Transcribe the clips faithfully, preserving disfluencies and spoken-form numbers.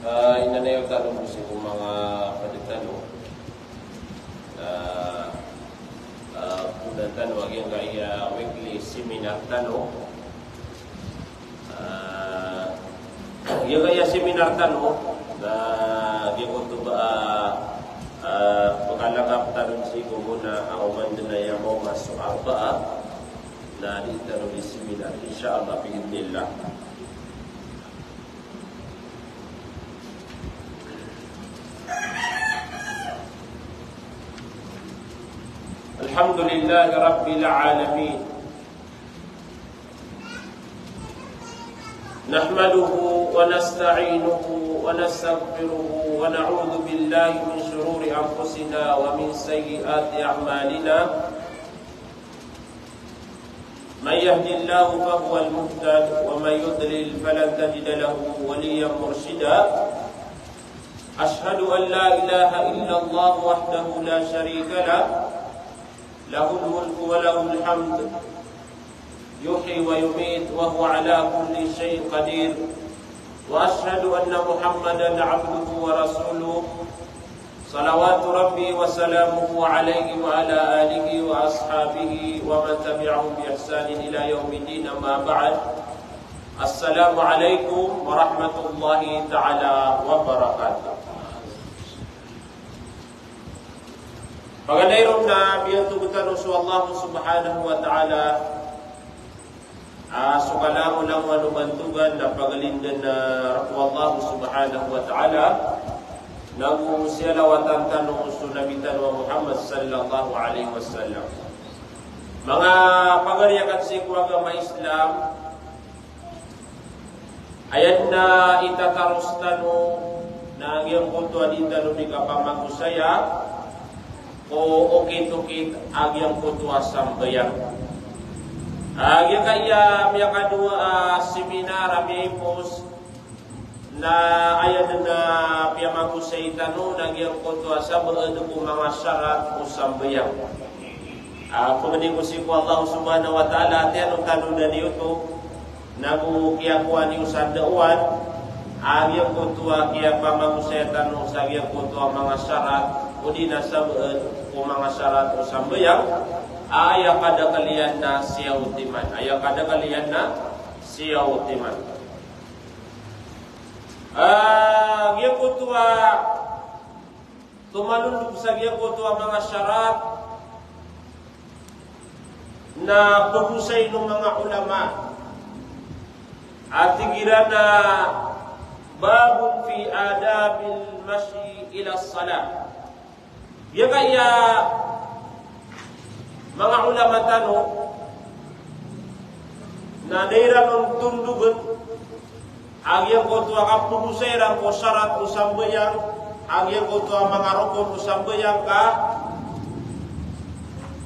Ah, inanayaw tano bo sii ko manga pd tano. Ah, ah, pd tano a giyangkaya weekly seminar tano. Ah, giyangkaya seminar tano na giyangkoto ba, ah, ah, pkhalangkap tano sii ko muna a oman dn a aya maoma so Arbaa. Na di tano di seminar, insha Allah, bi idhnillah. الحمد لله رب العالمين. نحمده ونستعينه ونستغفره ونعوذ بالله من شرور أنفسنا ومن سيئات أعمالنا. من يهد الله فهو المهتد ومن يضلل فلن تجد له وليا مرشدا. أشهد أن لا إله إلا الله وحده لا شريك له، له الملك وله الحمد، يحيي ويميت وهو على كل شيء قدير. وأشهد أن محمدا عبده ورسوله، صلوات ربي وسلامه عليه وعلى آله وأصحابه ومن تبعهم بإحسان إلى يوم الدين، أما بعد. السلام عليكم ورحمة الله تعالى وبركاته. Paganay ron na biyantog tano so Allah Subhanahu wa Ta'ala, ah, so kalangolangowan o bantogan na pagalindan, ah, ko Allah Subhanahu wa Ta'ala, nago siyalawatan tano so Nabi tano a Muhammad sallallahu alaihi wasallam. Manga pagari akn sii ko agama Islam, aya dn a itataros tano na giyangkoto a di tano di kapamagosaya ko okit-okit a giyangkoto a sambayang. A giyangkaya miyakadowa a seminar a miyaipos na aya dn a piyamagosay tano na giyangkoto a sabaad ko manga sarat o sambayang. Ah, pangni ko sii ko Allah Subhanahu wa Ta'ala, tiyanon tano dn iyoto, nago kiyakowa niyo sa ndaowan a giyangkoto a kiyapamagosaya tano sa giyangkoto a manga sarat, odi na sabaad ko manga sarat o sambayang, aya kadakl iyan na siyaw timan, aya kadakl iyan na siyaw timan. Ah, giyangkoto a tomalondog sa giyangkoto a manga sarat na pagosay o manga ulama a tig iran a babun fi adabil mashyi ila salah. Giyangkaya manga ulama tano na da iran on tondogn a giyangkoto a kapagosay iran ko sarat o sambayang, a giyangkoto a manga rokon o sambayang ka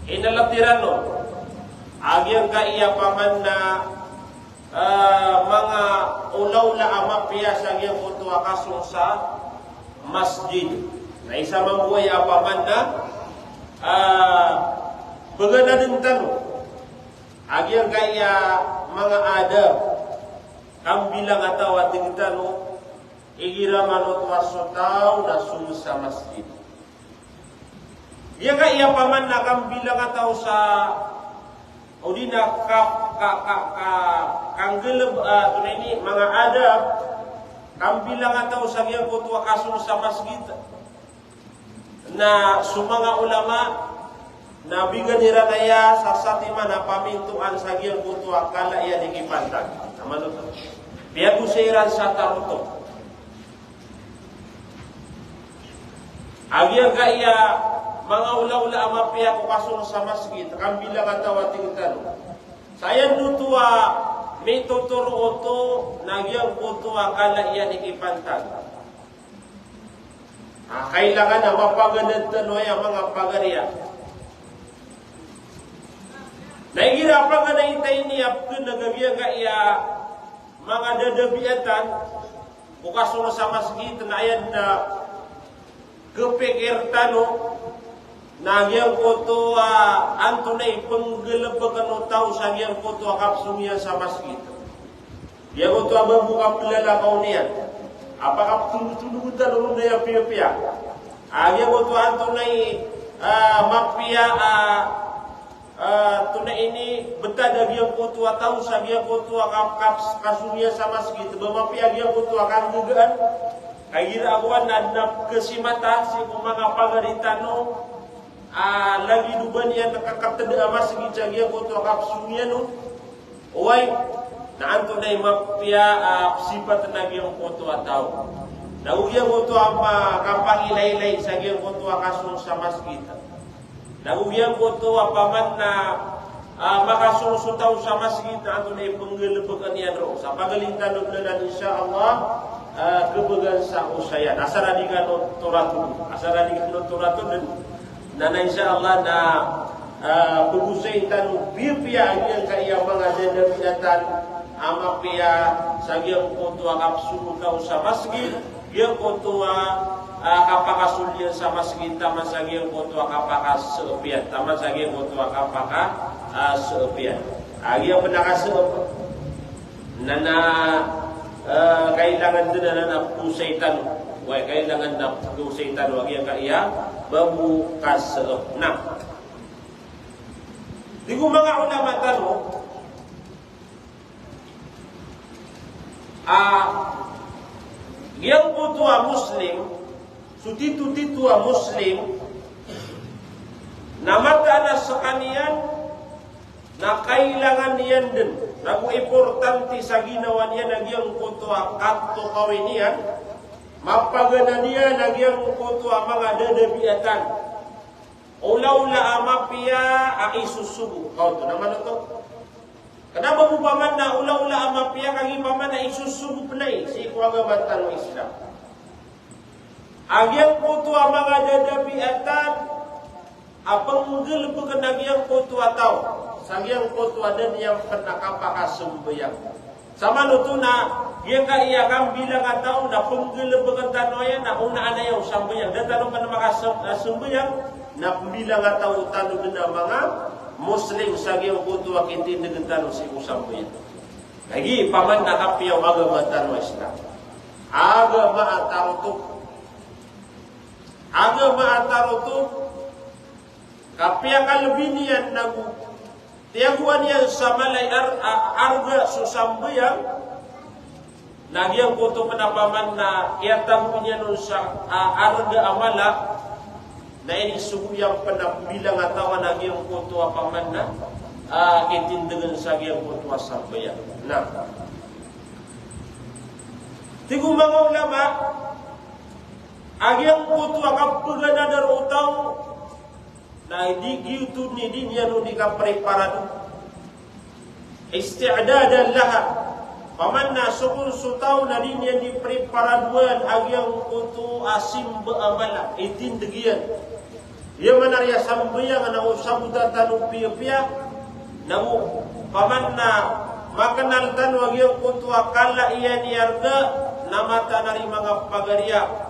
inalatiran on. A giyangkaya paman na, ah, manga olaola a mapiya sa giyangkoto a kasong sa masjid. Na isa mambo aya paman na, ah, paganadan tano a giyangkaya manga adab. Kambilangataw a tig tano, igira manoto a so taw na song sa masjid. Giyangkaya paman na kambilangataw sa, odi na ka, ka, ka, ka, kanggalbk, ah, tonaa ini, manga adab, kambilangataw sa giyangkoto a kasong sa masjid. Na so manga ulama na bigan iran aya sa satiman a pamintoan sa giyangkoto a kala iyan i kipantag. Na manoto, piyagosay iran sa tarotop a giyangkaya Manga olaola a mapiya ko kasong sa masgit, kambilangataw a tig tano. Sa aya oto a mitotoro oto na giyangkoto a kala iyan i kipantag. Ah, kailangan a mapaganad tano aya manga pagari iyan. Na igira a paganay ta ini a pkn a giyangkaya manga dadabiatan ko kasong sa masgit na aya dn a kapikir tano na giyangkoto a antonaa i pnggalbkn o taw sa giyangkoto a kapsong iyan sa masgit. Giyangkoto a ba bo kaplalakaw niyan a pakaptolotolog tano ron a piyapiya. Ah, giyangkoto a antonaa i, ah, mapiya, ah, Ah, antonaa ini, btad a giyangkoto a taw sa giyangkoto a kap-, kap-, kasong iyan sa masgit, ba mapiya giyangkoto a kanggagaan. Ka igira a kowan na adn a pkhasimata sii ko manga pagari tano, ah, lagid o ba niyan kakatda a masgit sa giyangkoto a kapsong iyan on. Oway, na antonaa i mapiya, ah, psipatn a giyangkoto a taw. Na go giyangkoto a ma-, kapangilaylay sa giyangkoto a kasong sa masgit. Na go giyangkoto a paman na, ah, makasong so taw sa masgit na antonaa i pnggalbkn iyan roo. Sa pagalitan o dn anan, insha Allah, ah, khabgan sa osayan. Asar a di kano toratodn. Asar a di kano toratodn. Na, na insha Allah na, ah, pagosay tano piyapiya a giyangkaya manga dadabiatan a mapiya sa giyangkoto a kapsong o taw sa masgit. Giyangkoto a, ah, kapakasong iyan sa masgit taman sa giyangkoto a kapakasaap iyan, taman sa giyangkoto a kapaka, ah, saap iyan. Ah, giyangkoto a kasaap. Na, na, ah, kailangan dn anan a pkhaosay tano. Oway, kailangan na pkhaosay tano a giyangkaya ba bo kasaap. Na. Tig o manga ulama tano, ah, giyangkoto a Muslim, so titotito a Muslim, na mataan a skaniyan, na kailangan iyan dn, na go importante sa ginawa niyan a giyangkoto a katokawi niyan, mapaganad iyan a giyangkoto a manga dadabiatan. Olaola a mapiya a isosogo. Kaoto, na manoto. Kna ba bo paman na olaola a mapiya kagiya paman na isosogo pn ai sii ko agama tano a Islam. A giyangkoto a manga dadabiatan a pnggalbkn a giyangkoto a taw sa giyangkoto a da niyan pn a kapakasambayang. Samanoto na giyangkaya kambilangataw na pnggalbkn tano aya na onaan aya o sambayang. Da tano pn makasam-, ah, sambayang na pmbilangataw tano dn a manga Muslim sa giyangkoto a kitindgn tano sii ko sambayang. Lagid paman na kapiya o agama tano a Islam. Agama a tarotop. Agama a tarotop. Kapiya kalbi niyan na go tiyagoan iyan sa mala i ar-, a-, arga so sambayang, na giyangkoto pn a paman na kiyatago niyan on sa, a, arga a mala, na inisogo iyan pn a pmbilangataw a giyangkoto a paman na, a, kitindgn sa giyangkoto a sambayang. Na. Tig o manga ulama, a giyangkoto a kapaganad o taw, na di giyoto ni di niyan on di kapreparado. Isti'dadan laha. Paman na so kon so taw na di niyan di preparadoan a giyangkoto a simba a mala, itindg iyan. Iya maana aya sambayang na o sabota tano piyapiya, na o paman na maknal tano a giyangkoto a kala iyan i arga, na mataan a ri manga pagariya.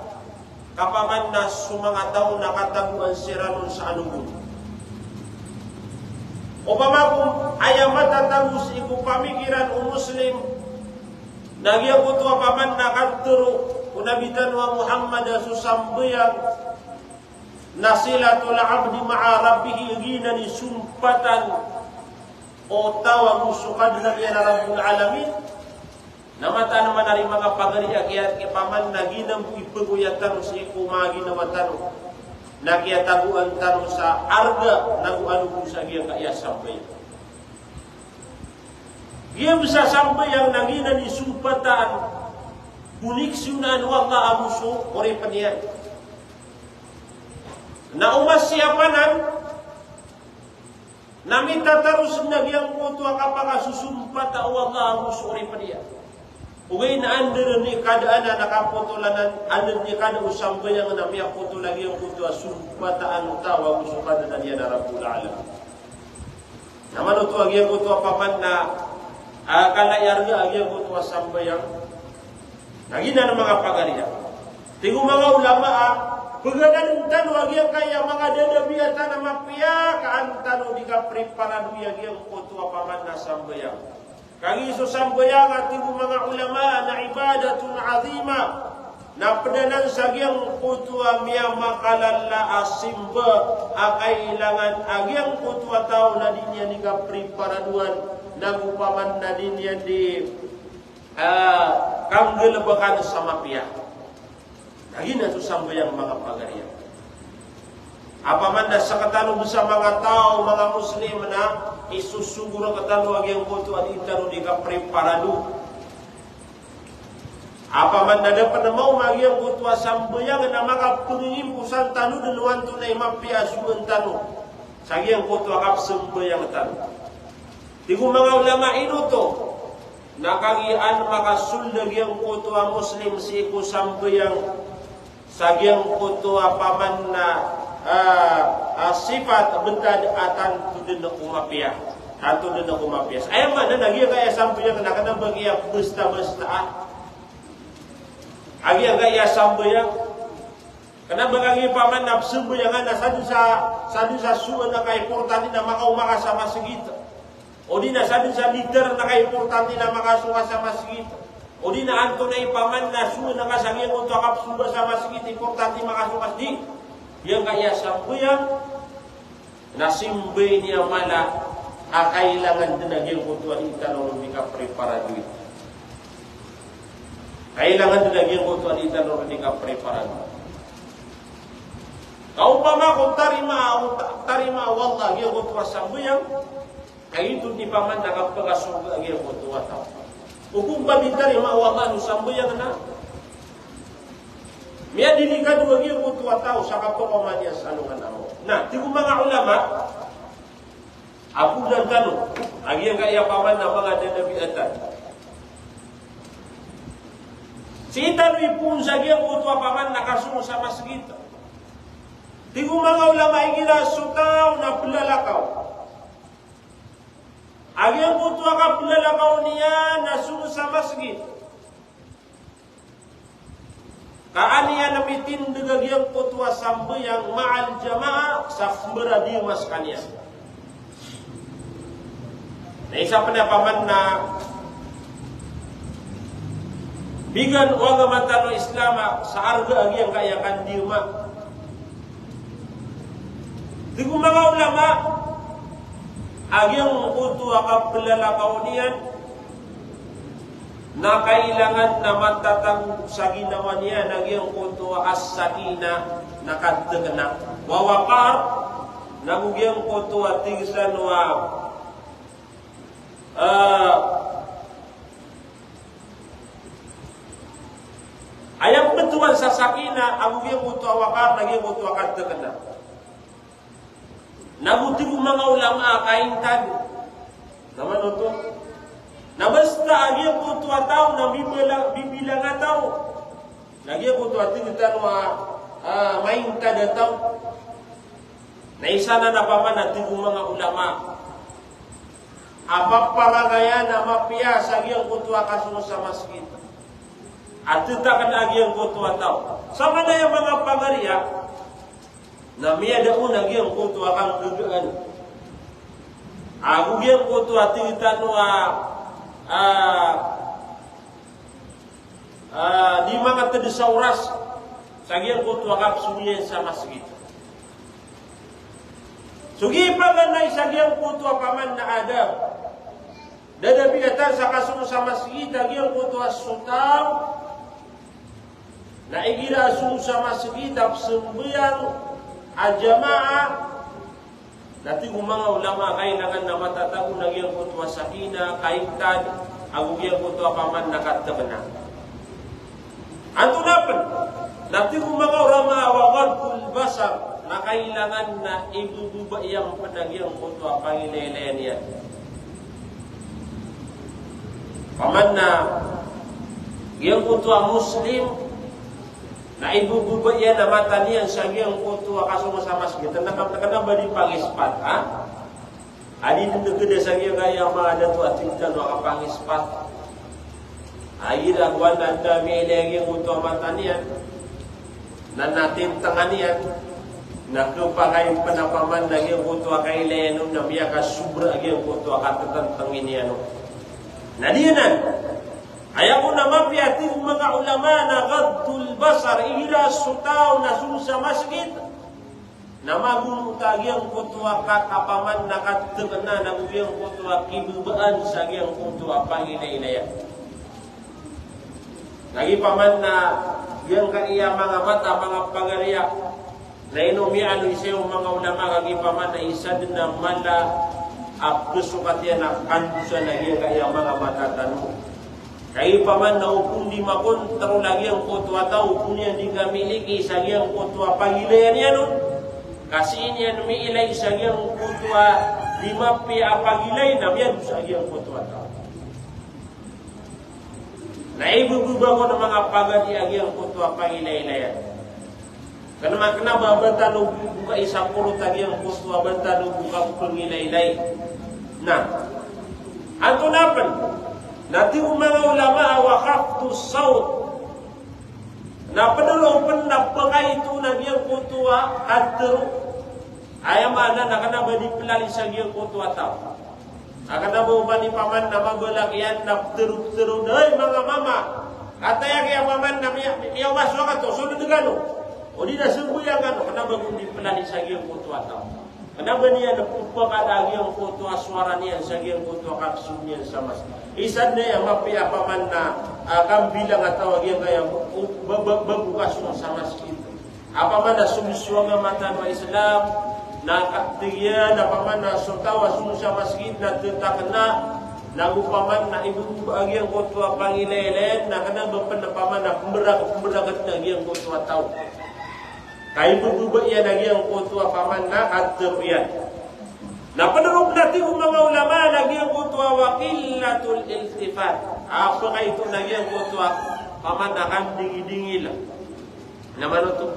Ka paman na so manga taw na katagoan siran on sa anogon. Opama ko aya matatago sii ko pamikiran o Muslim, na giyangkoto a paman na katharo o Nabi tano a Muhammad a so sambayang na silatul abdi ma'a rabbih, giyanan i sompatan o taw ago so Kadnan iyan a Rabbul Alamin. Na mataan a maana ri manga pagari a kiya, kiya paman na giyanan bo i pgoyat tano sii ko manga ginawa tano. Na kiyatagoan tano sa arga, na go anogon sa giyangkaya sambayang. Giya bo sa sambayang na giyanan i sompatan, koneksyonan o Allah ago so oripn iyan. Na o masa a panan na mitataros na giyangkoto a kapakasosompata o Allah ago so oripn iyan. Ogaid na anda dn i kadaan a kapotolan, anda dn i kadaan o sambayang na miyapotol a giyangkoto a sompataan o taw ago so Kadnan iyan a Rabbul Alamin. Na mano oto a giyangkoto a paman na, ah, kala i arga a giyangkoto a sambayang. Na giyanan manga pagariya. Tig o manga ulama a, paganan tano a giyangkaya manga dadabiatan a mapiya, ka an tano di kapreparado a giyangkoto a paman na sambayang. Kagiya so sambayang a tig o manga ulama na ibadatun azima. Na pd anan sa giyangkoto a miyamakalala a simba a kailangan a giyangkoto a taw na di niyan di kapreparadoan, nago paman na di niyan di, ah, kanggalbkan sa mapiya. Na giyanan so sambayang manga pagariya. Apaman na sktano bs a manga taw, manga Muslim na isosogo rktano a giyangkoto a di tano di kapreparado. Apaman na da pn maoma a giyangkoto a sambayang na makapngimposan tano dn o antonaa i mapiya a sogoan tano sa giyangkoto a kapsambayang tano. Tig o manga ulama, ino oto? Na kagiya an makasold a giyangkoto a Muslim sii ko sambayang sa giyangkoto a paman na, ah, ah, sifat btad a tanto dn ko mapiya. Tanto dn ko mapiya. Aya maana na giyangkaya sambayang na kna ba giya basta-basta, ah. A giyangkaya sambayang. Kna ba kagiya paman na psambayangan na sadn sa, sadn sa sogoan a kaimportante na makaoma ka sa masgit. O di na sadn sa litar na kaimportante na makasowa sa masgit. O di na antonaa i paman na sogoan ka sa giyangkoto a kapsomba sa masgit, importante makasowa sa di. Giyangkaya sambayang na simba ini a mala a kailangan dn a giyangkoto a di tano ron di kapreparado. Kailangan dn a giyangkoto a di tano ron di kapreparado. Ka opama ko tarimaa, o ta-, tarimaa o Allah a giyangkoto a sambayang, kagiya oto di paman na kapakasold a giyangkoto a taw. Ogaid ba di tarimaa o Allah so sambayang na miyadilikado a giyangkoto a taw sa kapakaoma niyan sa alongan a maot. Na, tig o manga ulama, a poonan tano a giyangkaya paman na manga dadabiatan. Sii tano ipoon sa giyangkoto a paman na kasong sa masgit. Tig o manga ulama, igira so taw na plalakaw a giyangkoto a kaplalakaw niyan na song sa masgit, ka an iyan mitindg a giyangkoto a sambayang ma'al jamaah sa pmbaradigma skaniyan. Na isa pn a paman na bigan o agama tano a Islam sa arga a giyangkaya kandigma. Tig o manga ulama a giyangkoto a kaplalakaw niyan na kailangan na matatago sa ginawa niyan a giyangkoto a as-sakinah, na katkna, wa waqar, nago giyangkoto a tig tano a, ah, aya pmbtowan sa sakinah ago giyangkoto a waqar na giyangkoto a katkna. Nago tig o manga ulama a kaintad. Na mano oto? Na basta a giyangkoto a taw na bibila-, bibilang a taw. Na giyangkoto a tig tano a, ah, maintad a taw. Na isa nan a paman a tig o manga ulama a paparagayan a mapiya sa giyangkoto a kasong sa masgit a ttakn a giyangkoto a taw. Sa mana aya manga pagariya na miyada on a giyangkoto a kanggagaan ago giyangkoto a tig tano a, ah, ah, di mangatd sa oras sa giyangkoto a kapsong iyan sa masgit. So giya paganay sa giyangkoto a paman na adab, dadabiatan sa kasong sa masgit a giyangkoto a so taw na igira a song sa masgit a pzambayang a jamaah, na tig o manga ulama a kailangan na matatago na giyangkoto a sakinah, kaintad, ago giyangkoto a paman na katkna. Antonaa pn? Na tig o manga ulama a wa ghaddul basar, na kailangan na ibebeba iyan pn a giyangkoto a pangilaylayan iyan. Opama na giyangkoto a Muslim na ibebeba iyan a mata niyan sa giyangkoto a kasong sa masgit, na kna ba di pangispat, ha? A di dn dn sa giyangkaya manga dato a tig tano a kapangispat. A igira ko adn a miyailay a giyangkoto a mata niyan, na na tintengan iyan, na khapakay pn a opama na giyangkoto a kailayan on na miyakasobra a giyangkoto a katetentengi niyan on. Na di anan. Aya kon a mapiya a tig o manga ulama na ghaddul basar, igira so taw na sogo sa masgit, na magonot a giyangkoto a ka-, opama na katekena, na go giyangkoto a kibebaan sa giyangkoto a pangilaylayan. Lagid opama na giyangkaya manga mata, manga pagariya, na ino miyaaloy saya o manga ulama, lagid opama na isa dn a mala a pesokat iyan a kandosa na giyangkaya manga mata tano. Kagiya opama na o kon di makontrol a giyangkoto a taw, o kon iyan di kamiliki sa giyangkoto a pagilay niyan on, ka sii niyan miilay sa giyangkoto a di mapiya a pagilay, na miyadosa a giyangkoto a taw. Na ibebeba kon a manga pagari a giyangkoto a pangilaylayan. Kena, kena ba, ba tano bo-, bokai sa korot a giyangkoto a ba tano bo kapngilaylay. Na antonaa pn? Na tig o manga ulama a wa khafdus sawt. Na pederoon pn na pekaito a giyangkoto a katharo. Aya maana na kena ba di pelalis a giyangkoto a taw. A kena ba oman i opama na mabalak iyan na ptero-ptero, "Hay manga mama, kataya kiya opama na miya-, miyaoma so wakto, so dn kano. O di na sambayang kano," kena ba kon di pelalis a giyangkoto a taw. Kena ba niyan pepakala a giyangkoto a sowara niyan sa giyangkoto a kapsong iyan sa masgit. Isa dn aya mapiya a opama na, ah, kambilang a taw a giyangkaya bo-, ba-, ba-, bago kasong sa masgit. Opama na so misowaga matano a Islam, na ka-, tig iyan, opama na so taw a sogo sa masgit na tetakena, na go opama na ibebeba a giyangkoto a pangilaylayan, na kena ba pn opama na pemberak-, pemberaken a giyangkoto a taw. Ka ibebeba iyan a giyangkoto a opama na katharo iyan. Na pederoon pn, tig o manga ulama, a giyangkoto a wa qillatul iltifat. A pekaito a giyangkoto a opama na kandingidingila. Na manoto.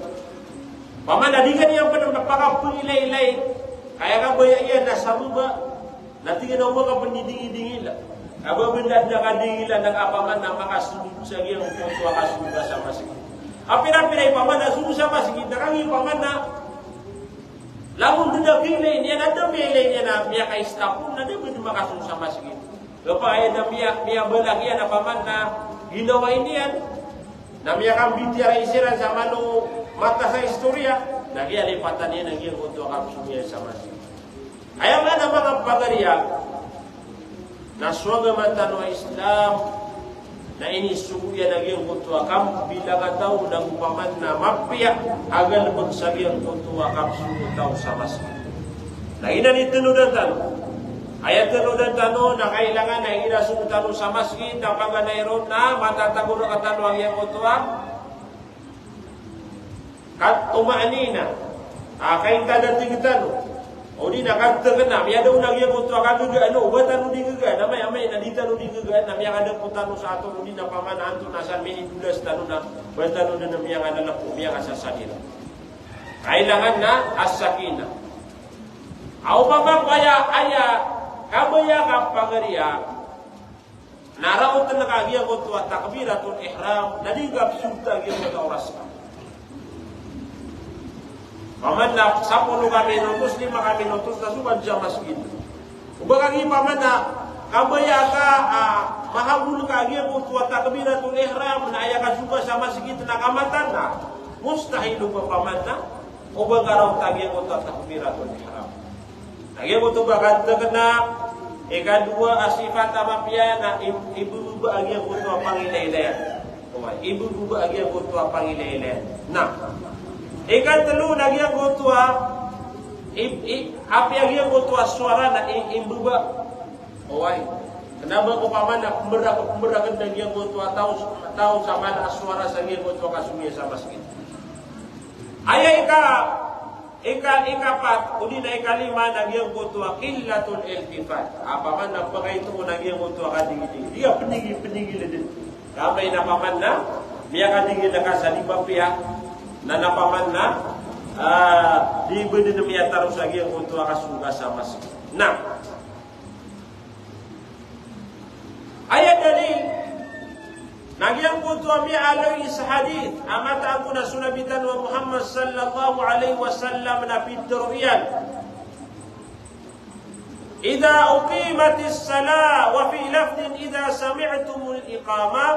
Opama na di ka niyan pn pakapngilaylay. Ka aya kabaya iyan na sabap a, na tig iyan a oba ka pn di dingidingila. Ka ba benda dn a kadingila na ka opama na makasodog sa giyangkoto a kasong sa masgit. A pira-pira i opama na sogo sa masgit, na kagiya opama na langon dn a kiyailay niyan, na da miyailay niyan a miyakaistap on, na da ba dn makasong sa masgit. Kapakay a miya-, miyabalak iyan a opama na ginawa niyan, na miyakambitiyarai siran sa malo mata sa istorya, na kiyalipatan iyan a giyangkoto a kapsong iyan sa masgit. Aya maana, manga pagariya, na so agama tano a Islam, na inisogo iyan a giyangkoto a kambilang a taw, na go opama na mapiya a galebek sa giyangkoto a kapsong o taw sa masgit. Na ino i tenodan tano? Aya tenodan tano na kailangan a igira sogo tano sa masgit, na paganay ron na matatago rktano a giyangkoto a katuma'nina. A, kainta da tig tano. O di na katekena, miyada on a giyangkoto a kagagaan o ba tano di gagaan, amay, amay na di tano di gagaan, na miyakadapo tano sa ator, o di na opama na antonaa san minidolas tano na ba tano dn a miyanganalap o miyakasasanila. Kailangan na as-sakinah. A opama ko aya, aya kabaya ka pagariya, na raoten ka a giyangkoto a takbiratul ihram, na di ka psogta a giyangkoto a oras ka. Opama na sapolo ka minutos, lima ka minutos, na so ka dn sa masgit. Oba kagiya opama na kabaya ka, ah, mahagol ka a giyangkoto a takbiratul ihram, na aya ka so ka sa masgit na kamatan na, mustahil oba opama na oba ka raot a giyangkoto a takbiratul ihram. A giyangkoto ba katekena, ikadowa a sifat a mapiya na i-, ibebeba a giyangkoto a pangilaylayan. Oway, ibebeba a giyangkoto a pangilaylayan. Na ikatelo na giyangkoto a i-, i-, apiya giyangkoto a sowara na i-, ibebeba. Oway. Kena ba ko opama na pemberak-, pemberaken a giyangkoto a taw, taw sa mala a sowara sa giyangkoto a kasong iyan sa masgit. Aya ika Ika, ikapat, odi na ikalima, na giyangkoto a qillatul iltifat. Opama na pakaito ko na giyangkoto a kadingidingil. Di ka peningil, peningil dn. Ka amay na opama na miyakadingil ka sa di mapiya, na opama na, ah, di ba dn miyataro sa giyangkoto a kasoga sa masgit. Na aya dalil na giyangkoto a miyaaloy sa hadith a mataan ko na so Nabi tano a Muhammad sallallahu alaihi wasallam na pitharo iyan: "Idha uqimatis salah," wa fi lafdhin, "Idha sami'tumul iqamah,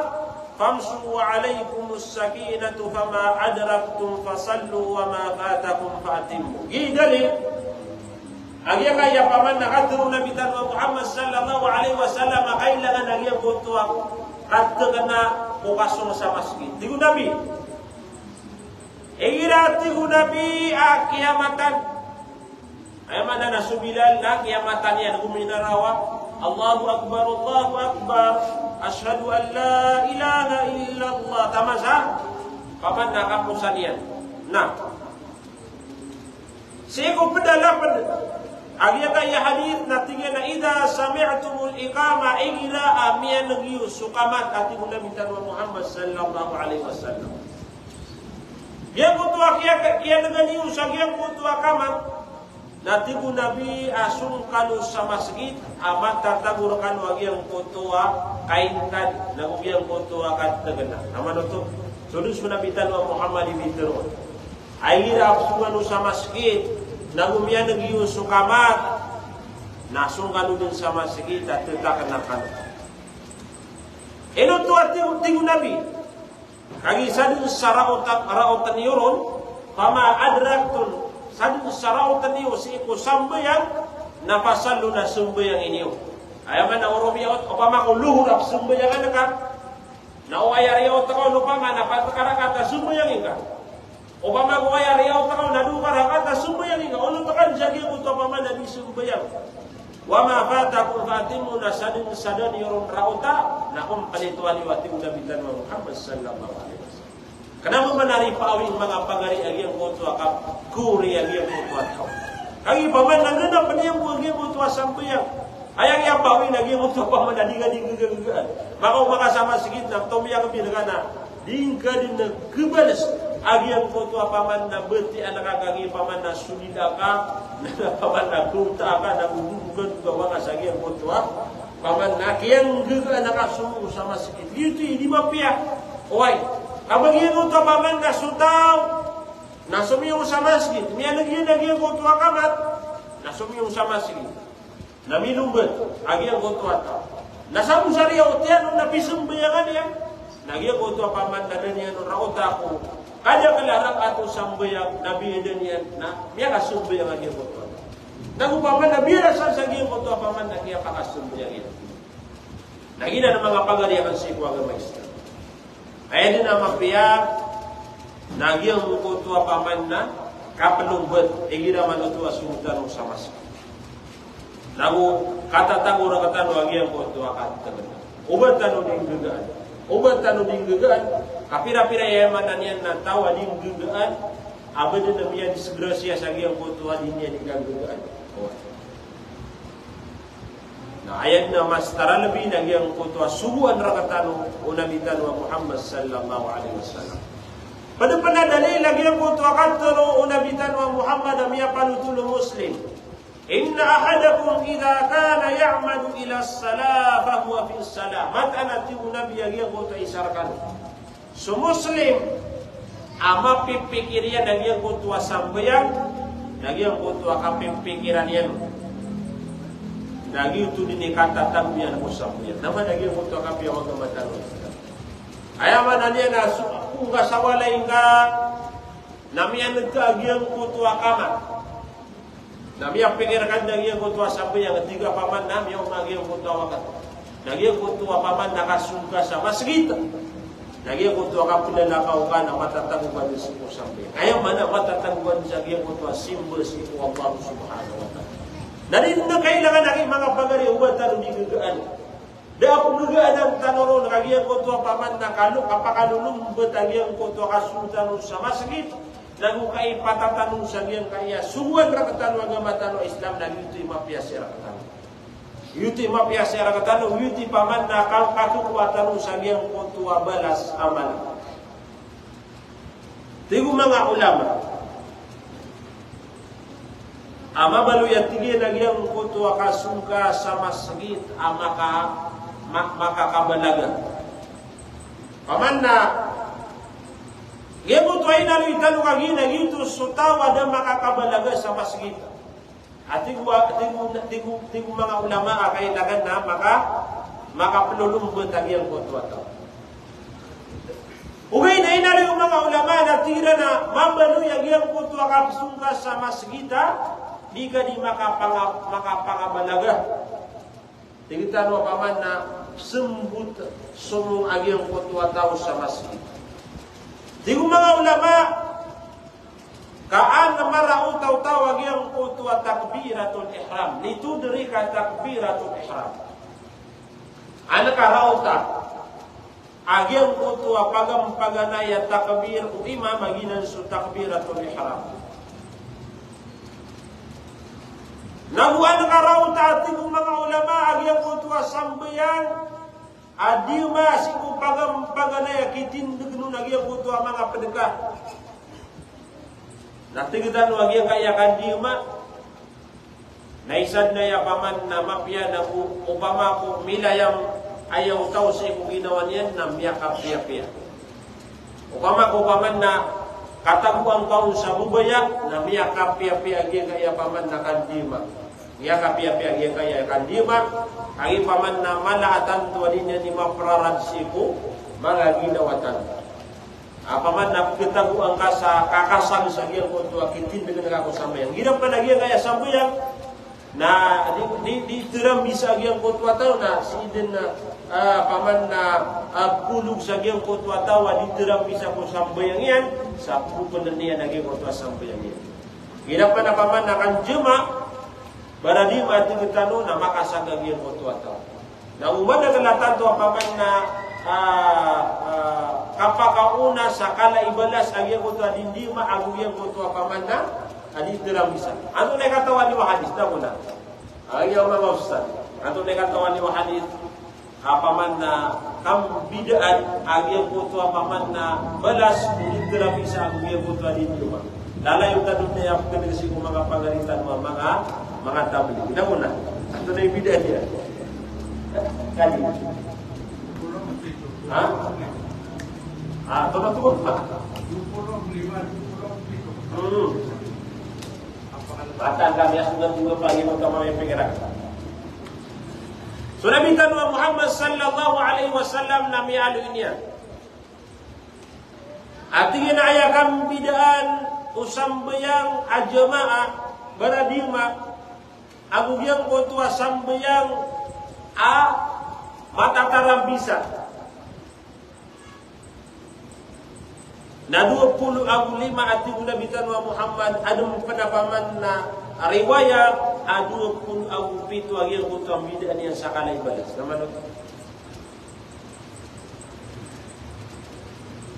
famshu wa alaikumus sakinatu, fama adraktum fasallu wa ma fatakum fa atimmu." Giya i dalil a giyangkaya opama na katharo o Nabi tano a Muhammad sallallahu alaihi wasallam a kailangan a giyangkoto a kathakna ko kasong sa masgit. Tig o Nabi, igira, tig o Nabi, a kiyamatan, aya maana na so Bilal na kiyamatan iyan, gominarawa, "Allahu Akbar, Allahu Akbar, ashhadu an la ilaha illallah," taman sa opama na kaposan iyan. Na sii ko pd a lapd a giyangkaya hadith na tig iyan a, "Idha sami'tumul iqamah," igira a miyaneg iyo so qamat, a tig o Nabi tano a Muhammad sallallahu alaihi wasallam. Giyangkoto a kiya-, kiyanega niyo sa giyangkoto a qamat, na tig o Nabi a song kano sa masgit a matatago rkano a giyangkoto a kaingkad, nago giyangkoto a kathakna. Opama oto, so dn so Nabi tano a Muhammad i pitharo a igira a song kano sa masgit, nago miyaneg iyo so qamat, na song kano dn sa masgit a thatakna kano. Ino oto a tig, tig o Nabi, kagiya sadn sa raot, raotn iyo ron, fama adraktum, sadn sa raotn iyo sii ko sambayang, na fasallu, na sambayang niyo. Aya maana o romiyaot, opama ko lohor a pzambayangan ka, na o aya riyaot ka on opama na pat ka rakaat a sambayang ingka. Opama ko aya riyaot ka on na dowa ka rakaat a sambayang ingka. Onotan ka sa giyangkoto opama na di sambayang. Wa ma fatakum fa atimmu, na sadn sa da niyo ron raota, na komplitoa niyo, a tig o Nabi tano a Muhammad sallallahu alaihi wasallam. Kna mambo na ripaawing manga pagari a giyangkoto a kapkori a giyangkoto a taw. Kagiya opama na ngena pn iyan ko giyangkoto a sambayang. Aya kiyapaawing na giyangkoto opama na di ka di nggagaan. Makaoma ka sa masgit na tomiyakbir ka na di ngka dn khabals a giyangkoto opama na batiya ka, kagiya opama na solida ka, na opama na gowta ka, na gogogogad ka, gowang ka sa giyangkoto a opama na kiyanggagaan ka somiyong sa masgit. Giyoto i di mapiya. Oway. Ka ba giyangkoto opama na so taw na somiyong sa masgit, miyaneg iyan a giyangkoto a qamat, na somiyong sa masgit, na milombat a giyangkoto a taw. Na sabap sa riyaot iyan on na pizambayangan iyan, na giyangkoto opama na da niyan on raota ko kadakl a rakaat o sambayang, na biyadan iyan na miyakasambayang a giyangkoto a taw. Na opama na biyarasan sa giyangkoto opama na kiyapakasambayang iyan. Na giyanan a manga pagari akn sii ko agama Islam. Aya dn a mapiya na giyangkoto opama na kaplombat igira man oto a sogo tano sa masgit. Nago katatago rktano a giyangkoto a kathakna. Oba tano di nggagaan. Oba tano di nggagaan. Kapira-pira, aya maana niyan na taw a di nggagaan a ba dn a miyadisgrasiya sa giyangkoto a di niyan di nggagaan. Na aya dn a mas taralbi na giyangkoto a sogoan rktano o Nabi tano a Muhammad sallallahu alaihi wasallam. Pd pn a dalil a giyangkoto a katharo o Nabi tano a Muhammad a miyapanothol o Muslim: "Inna ahadakum idha kana ya'madu ila salah fahuwa fi salah." Mataan a tig o Nabi a giyangkoto a isa rkano so Muslim a mapipikir iyan a giyangkoto a sambayang, na giyangkoto a kapipikiran iyan, na giyoto dn i katatago iyan ko sambayang. Na maana giyangkoto a kapiya o agama tano. Aya maana niyan na so, ko ngka sa walay ngka, na miyaneg ka a giyangkoto a qamat. Na miyapikir ka dn a giyangkoto a sambayang, tig ka opama na miyaoma a giyangkoto a wakat. Na giyangkoto a opama na kasogo ka sa masgit. Na giyangkoto a kaplalakaw ka na matatago ka dn sii ko sambayang. Aya maana matatago ka dn sa giyangkoto a simba sii ko Allah subhanahu wa ta'ala. Na di dn kailangan a manga pagari, oba tano di nggagaan. Da a pnggagaan tano ron ka giyangkoto a opama na kalo, kapakalolombat a giyangkoto a kasogo tano sa masgit. Nago ka i patatanon sa giyangkaya sogoan rktano a agama tano a Islam na giyoto i mapiya sii rktano. Giyoto i mapiya sii rktano, giyoto i paman na ka-, kakokowa tano sa giyangkoto a balas a mala. Tig o manga ulama a mabaloy a tig iyan a giyangkoto a kasong ka sa masgit a maka-, ma-, makakabalaga. Paman na giyangkoto a inaloy tano kagiya na giyoto so taw a da makakabalaga sa masgit. A tig o, tig o, tig o, tig o manga ulama a kailangan na maka-, makaplolombat a giyangkoto a taw. Ogaid na inaloy o manga ulama na tig iran a mabaloy a giyangkoto a kapsong ka sa masgit a di ka di makapanga-, makapangabalaga. Tig tano a paman na smbot somong a giyangkoto a taw sa masgit. Tig o manga ulama, ka an maraot a taw a giyangkoto a takbiratul ihram. Nitodr i ka takbiratul ihram. An karaot a a giyangkoto a pagampaganay a takbir o imam a giyanan so takbiratul ihram. Nago an karaot a tig o manga ulama a giyangkoto a sambayang a diyoma sii ko pagampaganay a kitindg on a giyangkoto a manga pd ka. Na tig tano a giyangkaya kandiyoma na isa dn aya paman na mapiya na ko opama ko milayam aya o taw sii ko ginawa niyan na miyakapiyapiya. Opama ko paman na katagoan ka on sa babaya na miyakapiyapiya a giyangkaya paman na kandiyoma. Miyakapiyapiya a giyangkaya kandiyoma. Kagiya paman na mala a tanto a di niyan di maprarad sii ko manga ginawa tano. A paman na pkatagoan ka sa kakasag sa giyangkoto a kitindgn ka ko sambayang. Igira pn a giyangkaya sambayang na di, di, di tharambi sa giyangkoto a taw na sii dn, a, paman na, a, pkolog sa giyangkoto a taw a di tharambi sa ko sambayang iyan, sa pkopndn iyan a giyangkoto a sambayang iyan. Igira pn a paman na kanjama, bara di matig tano na makasag a giyangkoto a taw. Na o madakl a tanto a paman na, a, a, kapakaona sa kala i balas a giyangkoto a dindima ago giyangkoto a paman na a di tharambi sa. Antonaa i katawan iyo a hadis, na kona. A, iya manga ustad. Antonaa i katawan iyo a hadis a paman na kambidaan a giyangkoto a paman na balas o di tharambi sa ago giyangkoto a dindima. Lalayon tano niyan a pkhan'g sii ko manga pangaritan o manga, manga tabligh. Na kona. Antonaa i bidaan iyan? Kadi. Ha? A, totoo, totoo. Hmm. Batan kami a sogat dn a pagino ka mami pikiran. So Nabi tano a Muhammad sallallahu alaihi wasallam na miyaaloy niyan a tig iyan a aya kambidaan o sambayang a jamaah, bara dima, ago giyangkoto a sambayang a matatarambi sa. Na dowa polo ago lima a tig o Nabi tano a Muhammad, adn pn a paman na riwayat a dowa polo ago pito a giyangkoto a mbidaan iyan sa kala i balas. Na mano?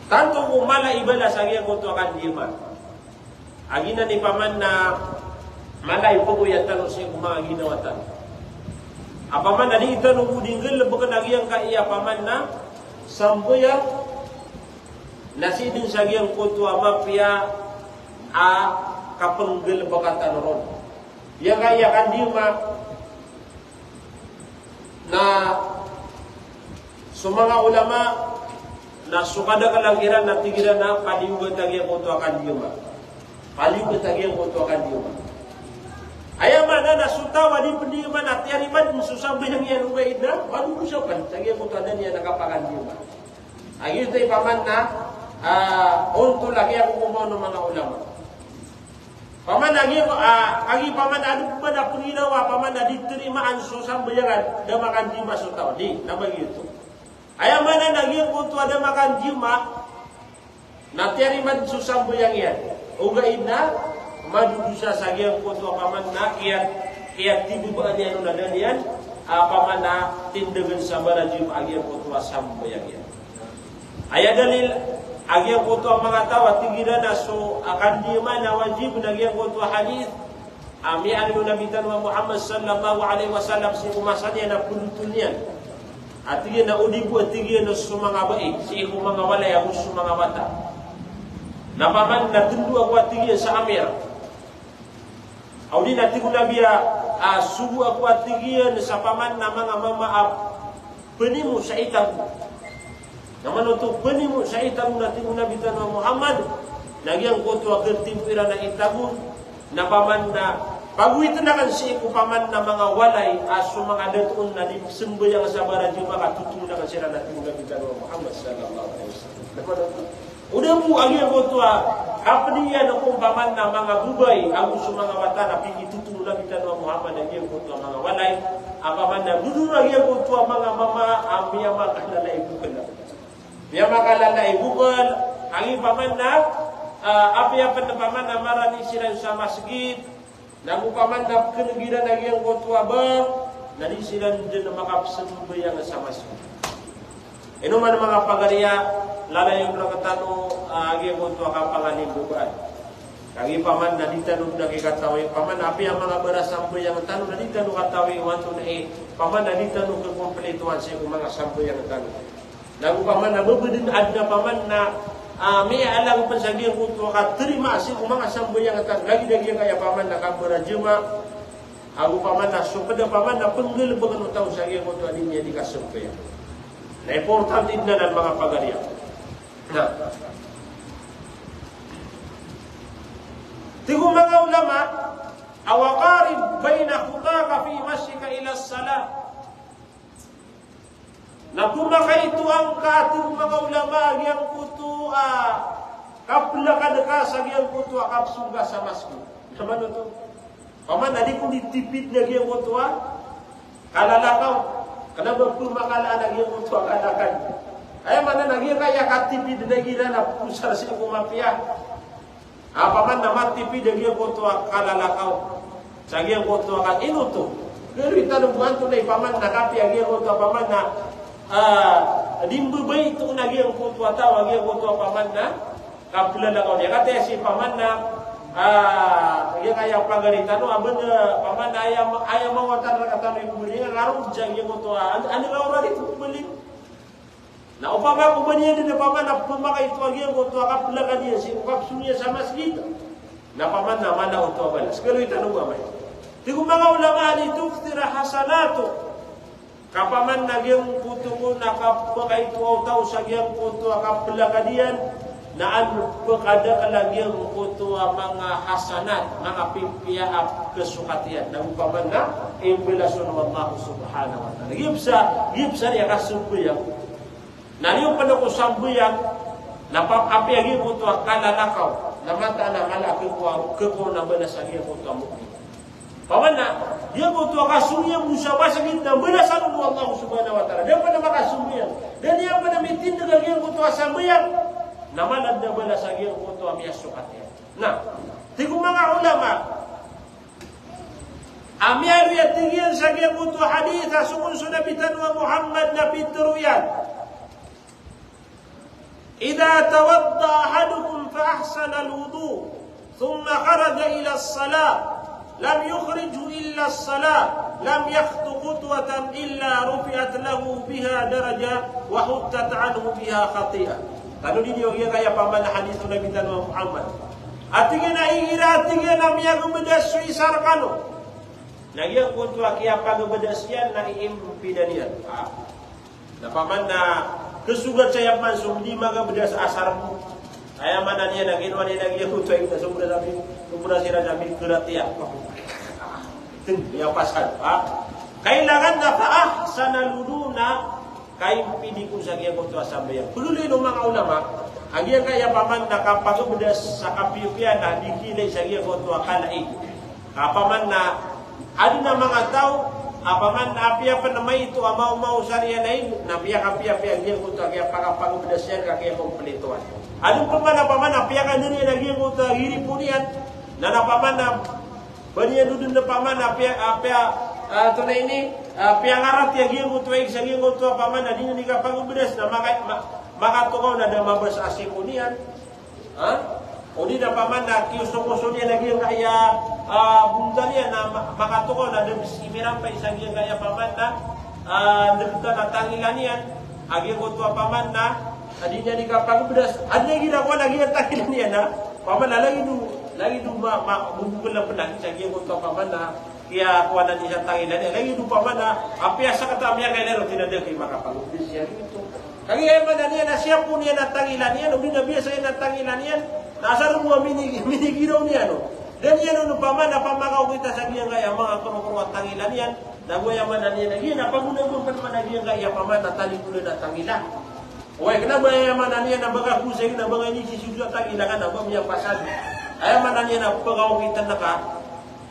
Tanto ko mala i balas a giyangkoto a kandima. A giyanan i paman na mala i pgoya tano sii ko manga ginawa tano. A paman na di tano bo di nggalbkn a giyangkaya paman na sambayang na sii dn sa giyangkoto a mapiya a kapnggalbka tano ron. Giyangkaya kandima na so manga ulama na so kadaklan kiran na tig iran a paliyogat a giyangkoto a kandima. Paliyogat a giyangkoto a kandima. Aya maana na so taw a di pndima na tiyarima dn so sambayang iyan ogaid na madodosa pn sa giyangkoto a da niyan a kapakandima. A giyoto i paman na, a, ontol a kiyakokomaon o manga ulama. Paman a giya, a, kagiya paman a adn pman a pngiraw a paman a di tarimaan so sambayang a da makandima so taw. Di, na ba giyoto. Aya maana na giyangkoto a da makandima na tiyarima dn so sambayang iyan. Ogaid na madodosa sa giyangkoto a paman na kiya, kiyatibabaan iyan on a da niyan a paman a tindgn sa barajim a giyangkoto a sambayang iyan. Aya dalil A giyangkoto a manga taw a tig iran a so, a, kandiyaman a wajib na giyangkoto a hadith a miyaaloy o Nabi tano a Muhammad sallallahu alaihi wasallam sii ko masa niyan a poloton iyan. A tig iyan a o di bo a tig iyan a so manga bai, sii ko manga walay ago so manga bata. Na paman na tndo ako a tig iyan sa amir. Odi na tig o Nabi a, a, sogo ako a tig iyan sa paman na manga mama a pnimo sa itago. Na mano oto pnimo sa itago na tig o Nabi tano a Muhammad, na giyangkoto a khatimo iran a itago, na paman na pagowitn akn sii ko paman na manga walay a so manga dato on na di pzambayang sa barajamaah ka totongon akn siran a tig o Nabi tano a Muhammad sallallahu alaihi wasallam. Na mano oto O da bo a giyangkoto a kapd iyan ko paman na manga babay ago so manga bata na pikitotongon o Nabi tano a Muhammad a giyangkoto a manga walay a paman na dodon a giyangkoto a manga mama a miyamakalala i bokl. Miyamakalala i bokl, a giya paman na, ah, apiya pn paman na marani siran sa masgit, na go paman na pkhan'g iran a giyangkoto a ba, na di siran dn makapzambayang sa masgit. Ino man manga pagariya, lalayon rktano, ah, a giyangkoto a kapangalimbabaan. Kagiya paman na di tano dn kikatawi, paman apiya manga barasambayang tano na di tano katawi o antonaa i, paman na di tano khakompletowan sii ko manga sambayang tano. Na go paman na ba bo dn adn a paman na, ah, miyaalang pn sa giyangkoto a katarima sii ko manga sambayang tano, lagid a giyangkaya paman na kabarajamaah, ago paman na so pd a paman na pnggalbkn o taw sa giyangkoto a di niyan di kasambayang. Na importante dn anan manga pagariya. Na tig o manga ulama, a wa qarib baina khutika fi mashyika ila salah. Na pmakaitoan ka, tig o manga ulama, a giyangkoto a kaplakad ka sa giyangkoto a kapsong ka sa masgit. Na mano oto? Paman na di ko di tipid na giyangkoto a kalalakaw. Kna ba pmakalaan a giyangkoto a kalakad. Aya maana na giyangkaya katipid na giya na pkosar sii ko mapiya. A paman na matipid a giyangkoto a kalalakaw. Sa giyangkoto a ka-, ino oto? Pero itano bo antonaa i paman na kapiya a giyangkoto a paman na, ah, di mbabaito na giyangkoto a taw a giyangkoto a paman na kaplalakaw niyan. Katii si paman na, ah, giyangkaya pagari tano, a ba na, paman na aya ma-, aya mawatan rktano i pmbali nga ngarod sa giyangkoto a, an-, ano nga ora di pmbali. Na opama ko ba niyan dn paman na pmakaito a giyangkoto a kaplakad iyan sii ko kapsong iyan sa masgit, na paman na mala oto a balas. Kaloy tano bo amay. Tig o manga ulama, li tukthira hasanatuk. Ka paman na giyangkoto kon a kapakaito o taw sa giyangkoto a kaplakad iyan, na an pkadakl a giyangkoto a manga hasanat, manga pipiya a kasokat iyan. Na go paman na imbalas on o Allah subhanahu wa ta'ala. Giya psa, giya psa di a kasambayang. Na niyo pn ko sambayang, na pa-, apiya giyangkoto a kalalakaw, na mataan a mala a khakowa, khakowa on a balas a giyangkoto a mu'min. Paman na, giyangkoto a kasong iyan bo sa masgit na balasan on o Allah subhanahu wa ta'ala. Da pn a makasambayang. Da niyan pn a mitindg a giyangkoto a sambayang. Na mala dn a balas a giyangkoto a miyasokat iyan. Na, tig o manga ulama, a miyaaloy a tig iyan sa giyangkoto a hadith a sogo so Nabi tano a Muhammad na pitharo iyan. Idha tawadda'a ahadukum fa ahsanal wudu, thumma kharaja ilas salah, lam yukhrijhu illas salah, lam yakhtu khutwatan illa rufi'at lahu biha darajah, wa huttat anhu biha khati'ah. Tanodi niyo giyangkaya paman a hadith o Nabi tano a Muhammad. A tig iyan a igira a tig iyan a miyagabdas so isa rkano. Na giyangkoto a kiyapagabdas iyan na iimpidan iyan. Ah. Na paman na kasogat sa iyan man so di magabdas a sarbo. Aya maana niyan na ginawa niyan a giyangkoto a iimpidan, sobra sa bi-, sobra siran sa bikrat iyan. Ten, iya pasad. Ah. Kailangan na fa ahsanal wudu na kaimpidi kon sa giyangkoto a sambayang. Pagaloy o manga ulama, a giyangkaya paman na kapagabdas sa kapiyapiya na di kilay sa giyangkoto a kalaig. Ka paman na adn a manga taw a paman na apiya pn a maito a maomaos iyan a ig, na piyakapiyapiya giyangkoto a kiyapakapagabdas iyan ka kiyakompletoan. Adn pman a paman na piyakadn iyan a giyangkoto a giripon iyan, na, na paman na ba niyan dn paman a piya, a piya, ah, antonaa ini, ah, piyangarati a giyangkoto a ig sa giyangkoto a paman na di niyan di kapagabdas na maka-, ma-, Makatokaw na da mabasa a siko niyan. Ha? O di na paman na kiyosokoso niyan a giyangkaya, a, bontal iyan na ma-, makatokaw na da bes i mirampay sa giyangkaya paman na, a, degtan a tangila niyan. A giyangkoto a paman na, a, di niyan di kapagbedas. Anda giyangkoto a giyangkaya tangila niyan na, paman na lagid o, lagid o ma-, ma-, bubukol a penak sa giyangkoto a paman na, kiyakowa niyan sa tangila niyan. Lagid o paman na, apiya sakata a miyakailay roo, di na da kay makapagbedas iyan. Kagiya aya maana niyan na siyapon iyan a tangila niyan, o di na biyasa iyan a tangila niyan, na asar bo a mini-, minigiraw niyan, o. Da niyan on paman na pamakaokita sa giyangkaya manga korokoro a tangila niyan, na go aya maana niyan na giya na pagonagonan pn man a giyangkaya paman na talikolan a tangila. Oway, kna ba aya maana niyan na ba ka ko sa giya na ba nga inisisog sa tangila ka na ba miyapasad. Aya maana niyan na pakaokitan ka,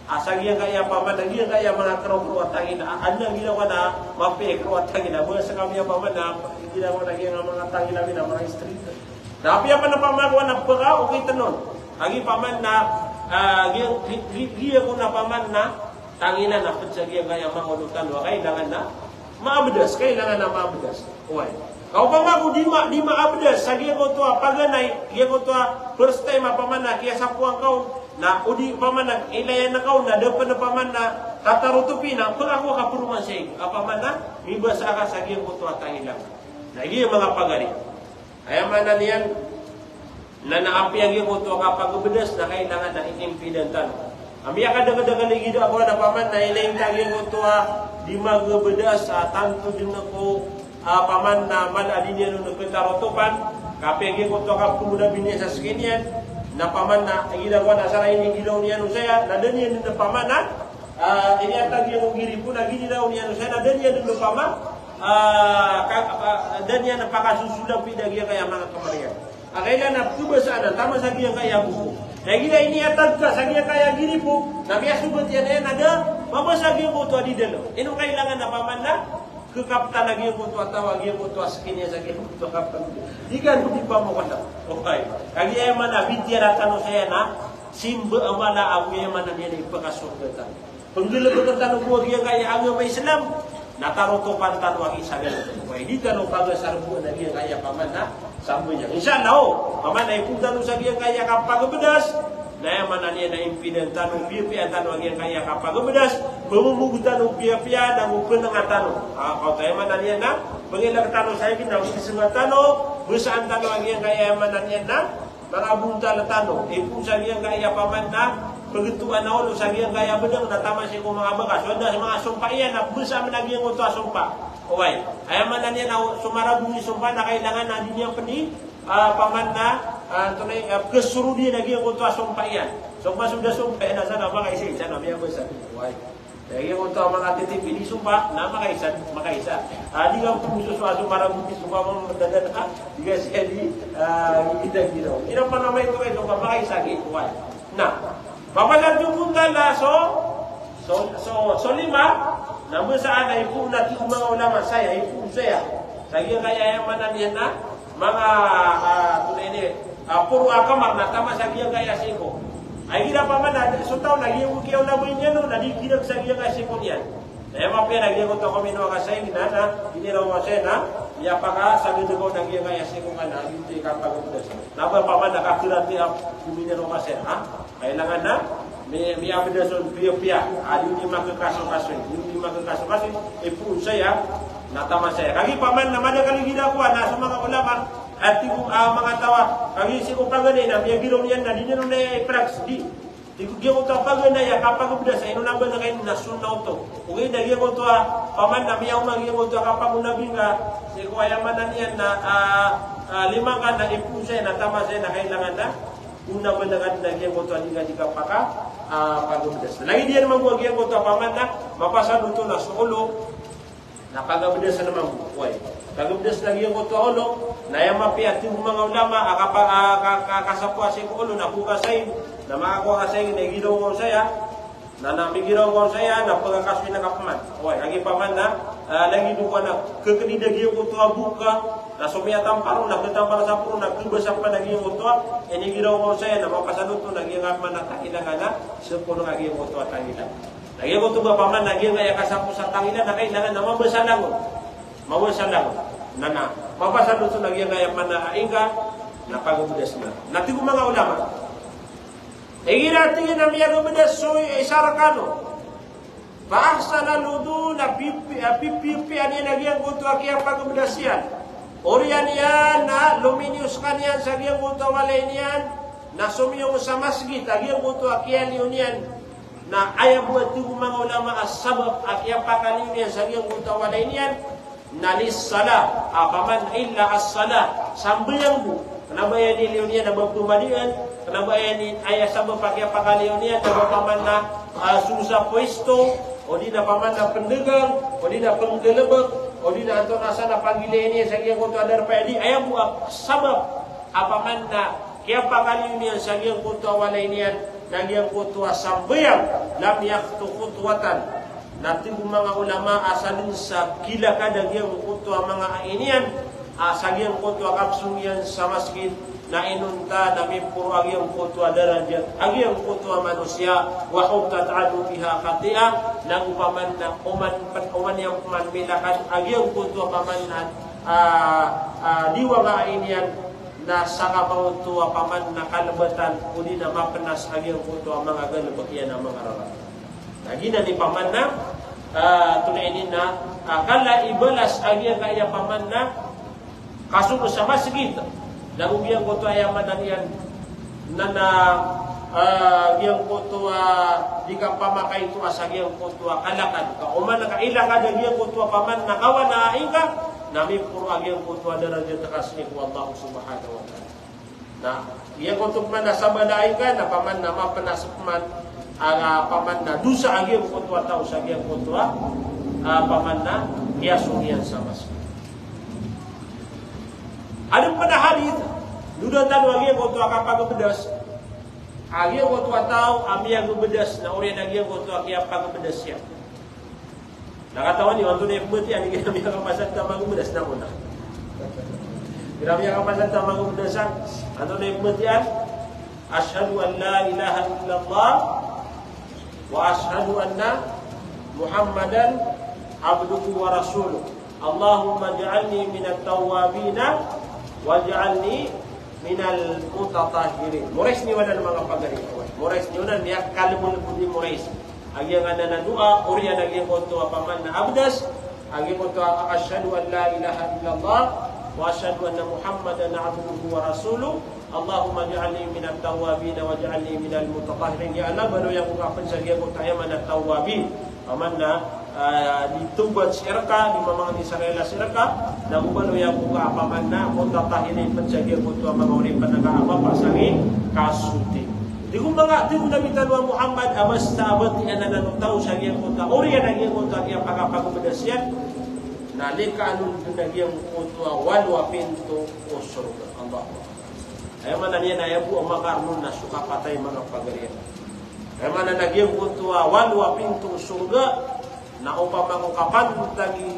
a, sa giyangkaya paman na giyangkaya manga korokoro a tangila, a, adn a giyangkoto a mapiya i korokoro a tangila, ba sa kami a paman na giyangkoto a giyangkaya manga tangila mi na manga street. Na apiya pn a paman ko na pakaokitn on. Kagiya paman na, a, giya, gi-, gi-, giyangkoto a paman na tangila na pd sa giyangkaya manga olo tano a kailangan na maabdas, kailangan na maabdas. Oway. Ka opama ko di ma-, di maabdas sa giyangkoto a paganay, giyangkoto a first time a paman na kiyasapoan ka on, na o di paman na ilayan ka on, na da pn a paman na tatarotopi na, pn ako a kaproman sa ig-, a paman na mibasa ka sa giyangkoto a tangila. Na giya manga pagari. Aya maana niyan, na, na apiya giyangkoto a kapagbedas na kailangan na iimpidan tano. A miyakadakadakl a lagid a kowan a paman na ilayin ta giyangkoto a di magbedas, a, tanto dn ko, a, paman na mala a di niyan on katarotopan, ka apiya giyangkoto a kapmbola biniya sa ski niyan, na paman na giyangkoto a saray inigiraw niyan on saya, na da niyan dn paman na, a, iniyatag iyan ko girip on, na giniraw niyan on saya, na da niyan dn paman, a, ka, a, da niyan pakasosoda pd a giyangkaya manga kamariyan. A kailangan a pkhabasaan taman sa giyangkaya boko. Na igira iniyatag ka sa giyangkaya girip o, na miyasogat iyan a da mabasa giyangkoto a di dalo. Ino kailangan a paman na khakaptan a giyangkoto a taw a giyangkoto a ski niyan sa giyangkoto a kaptan. Di ka di pamokan na. Okay. Kagiya aya maana a bitiyara tano saya na simba a mala ago aya maana niyan a ipakasogat tano. Pnggalbkn tano bo a giyangkaya agama Islam, na tarotopan tano a kisagad. Oway, di tano pagasarboan a giyangkaya paman na sambayang. Insha Allah, o, paman na ipon tano sa giyangkaya kapagbedas, na aya maana niyan na impidan tano, piyapiyaan tano a giyangkaya kapagbedas, pmomog tano piyapiya, na go pnanga tano. A, kaoto aya maana niyan na, pngilak tano sa ig na, go isnga tano, basaan tano a giyangkaya aya maana niyan na, manga bontal tano, ipon sa giyangkaya paman na pgtoan a olo sa giyangkaya bdng na taman sii ko manga bakas. So da sa manga sompa iyan na bsa man a giyangkoto a sompa. Oway. Aya maana niyan na so marabong i sompa na kailangan a di niyan pn i, a, paman na, a, antonaa i, a, pkhasorod iyan a giyangkoto a sompa iyan. Sompa so da sompa iyan na sana makaisa, sana miyabasa. Oway. Lagid o giyangkoto a manga titipi di sompa, na makaisa, makaisa. A, di ka pn so, so, so marabong i sompa, mama madadan, a, di ka siya di, a, di ka giraw. Ino pn a maito ka i sompa, makaisa, gi, oway. Na, papasan tano pn na so, so, so, so lima, na bsa a na ipon a tig o manga ulama saya, ipon saya. Sa giyangkaya aya maana niyan na, manga, a, antonaa ini, a, poro a kamar na taman sa giyangkaya siko. Ay, igira paman na so taw na giyangkoto a kiyaolaban iyan on na di kirag sa giyangkaya siko niyan. Na aya mapiya na giyangkoto a kominowa ka sa ig na, na, iniraw ka saya na, aya pakasagad ka on na giyangkaya siko ka na, giyangkoto i kapagbedas. Na ba paman na kakirati a kominowa ka saya, ha? Kailangan na mi-, miyabdas on piyapiya. A, di, di makakasokasoy, di, di makakasokasoy, ipon saya, na taman saya. Kagiya paman na madakl i giraw ko, na so manga ulama, a tig o, a, manga taw a, kagiya sii ko paganay na miyagiraw niyan na di niyan on ipraktis, di. Tig o giyangkoto a paganay a kapagbedas, ino na ba na kain na sunnah oto. Ogaid na giyangkoto a, paman na miyaoma giyangkoto a kapagona bingka, sii ko aya maana niyan na, a, a, lima ka na ipon saya, na taman saya, na kailangan na, Ona ba na ka dn a giyangkoto a di nga di kapaka, a, pagabdas. Lagid iyan mambo a giyangkoto a paman na mapasad oto na so olo, na pagabdas na mambo. Oway. Pagabdas na giyangkoto a olo, na aya mapiya a tig o manga ulama, a kapa-, a, ka-, ka-, kasapoa sii ko olo, na ko kasain, na makakowa ka sa ig na igiraw ngka on saya, Na, na migiraw ngka on saya, na pagakasoy na ka pman. Oway, lagid paman na, ah, lagid o kowan na, kekedi a giyangkoto a bok ka, na so miyatampar on, na ketampar sa poro, na kebasa pman a giyangkoto a, inigiraw ngka on saya, na mapasad oto, na giyangkaya pman na tangila ka na, sepoon a giyangkoto a tangila. Na giyangkoto ba paman, na giyangkaya kasapo sa tangila, na kailangan na mabasa langon. Mabasa langon. Na, na mapasad oto na giyangkaya maana a ingka na pagabdas na. Na tig o manga ulama, igira tig iyan a miyagabdas so isa rkano, fa ahsanal wudu, na pipi-, a, pipipian iyan a giyangkoto a kiyapagabdas iyan. Oriyan iyan na lominiyo skaniyan sa giyangkoto a walay niyan, na somiyong sa masgit a giyangkoto a kiyaliyo niyan. Na aya bo a tig o manga ulama a sabap a kiyapakaliyo niyan sa giyangkoto a walay niyan, na lis-salah, a paman illa as-salah, sambayang bo. Kna ba aya niliyo niyan na ba pmadian, kna ba aya ni, aya sabap a kiyapakaliyo niyan na ba paman na, ah, so sa pwesto, o di na paman na pndagang, o di na pnggalbk, o di na antonaa san a pagilay niyan sa giyangkoto a darpa, di aya bo a sabap a paman na kiyapakaliyo niyan sa giyangkoto a walay niyan na giyangkoto a sambayang, lam yakhtu khutwatan. Na tig o manga ulama a sadn sa kilakad a giyangkoto a manga ai niyan, a sa giyangkoto a kapsong iyan sa masgit, na inonta na miporo a giyangkoto a darajat a giyangkoto a manosiya, wa huttat anhu biha khati'ah, na opama na oman, oman iyan pman milakad a giyangkoto a paman na, ah, ah, diwang a ai niyan, na sakamaoto a paman na kalbatan, o di na mapnas a giyangkoto a manga galbk iyan a manga rarata. Na giyanan i paman na, ah, tonaa ini na, ah, kala i balas a giyangkaya paman na kasong sa masgit. Na go giyangkoto aya maana niyan na, na, ah, giyangkoto a di kapamakaito a sa giyangkoto a kalakad ka. Oman ka ilakad a giyangkoto a paman na kawan a ingka, na miporo a giyangkoto a darajat ka sii ko Allah subhanahu wa ta'ala. Na giyangkoto pman a sabala a ingka na paman na mapnas pman a, a, paman na dosa a giyangkoto a taw sa giyangkoto a, a, paman na kiyasong iyan sa masgit. Adn pn a hadith, doda tano a giyangkoto a kapagabdas a giyangkoto a taw a miyagabdas na oriyan a giyangkoto a kiyapagabdas iyan. Na katawan iyo antonaa i pmbatiya igira miyakapasad ka magabdas na kona. Igira miyakapasad ka magabdas, antonaa i pmbatiya? Ashhadu an la ilaha illallah wa ashhadu anna Muhammadan abduhu wa rasuluh. Allahumma ij'alni minat tawwabina waj'alni minal mutatahhirin. Morais niyo anan manga pagari. Morais niyo anan, miyakalbol bo di morais. A giyangkanan a doa, oriyan a giyangkoto a paman na abdas, a giyangkoto a ashhadu an la ilaha illallah wa ashhadu anna Muhammadan abduhu wa rasuluh. Allahumma ij'alni minat tawwabin waj'alni minal mutatahhirin. Ya Allah, baloy ako ka pn sa giyangkoto a aya maana a tawwabin. Paman na, ah, di tawbat sii rka, di mamangni sa rila sii rka, na go baloy ako ka paman na mutatahhirin pn sa giyangkoto a manga oripn ka a mapasang i kasoti. Tig o manga, tig o Nabi tano a Muhammad, a basta a batiya anan o taw sa giyangkoto a oriyan a giyangkoto a kiyapakapagabdas iyan, na likaan on dn a giyangkoto a walo a pinto o sorga. Allahu Akbar. Aya maana niyan na aya bo a makaarn on na so kapatay, manga pagari. Aya maana na giyangkoto a walo a pinto o sorga, na opama ko kapantagi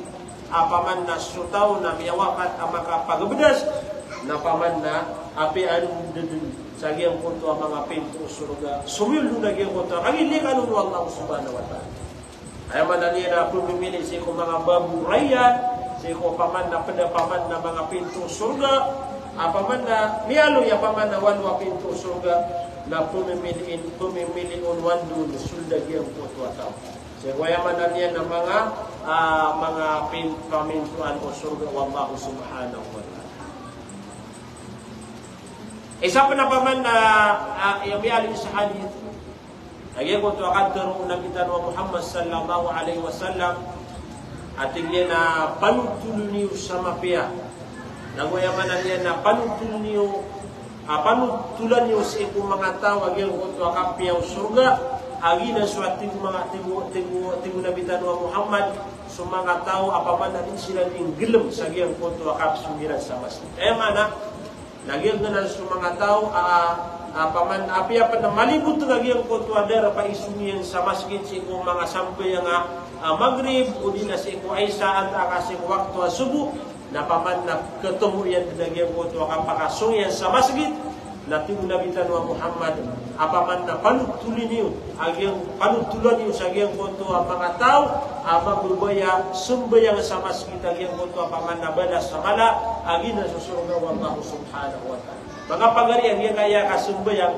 a paman na so taw na miyawakat a makapagabdas, na paman na apiya anda dn sa giyangkoto a manga pinto o sorga, somiyold on a giyangkoto a kagilikan on o Allah subhanahu wa ta'ala. Aya maana niyan na pmimili sii ko manga bab o Rayyan, sii ko paman na pd a paman na manga pinto o sorga, a paman na miyaaloy a paman na walo a pinto o sorga, na pmimili, pmimili on o anda on sold a giyangkoto a taw. Sii ko aya maana niyan na manga, ah, manga pin-, pamintoan o sorga o Allah subhanahu wa ta'ala. Isa pn a paman na, ah, iya miyaaloy sa hadith, a giyangkoto a katharo o Nabi tano a Muhammad sallallahu alaihi wasallam, a tig iyan a panotol iyo sa mapiya. Nago aya maana niyan na panotol iyo, a panotolan iyo sii ko manga taw a giyangkoto a kapiya o sorga, a giyanan so a tig o manga, tig o, tig o, tig o Nabi tano a Muhammad, so manga taw a paman na di siran inggalm sa giyangkoto a kapsong iran sa masgit. Aya maana, na giyangkanan so manga taw a, a paman, apiya pn a malibotng a giyangkoto a darpa a isong iyan sa masgit sii ko manga sambayang a, a Maghrib, odi na sii ko Isha, antaa ka sii ko wakto a Subuh, na paman na khatomo iyan dn a giyangkoto a kapakasong iyan sa masgit, Na tig o Nabi tano a Muhammad, opama na panotoli niyo a giyang, panotolani iyo sa giyangkoto a manga taw a mababaya sambayang sa masgit a giyangkoto opama na balas sa mala a giya na so sorga o Allah subhanahu wa ta'ala. Manga pagari, a giyangkaya kasambayang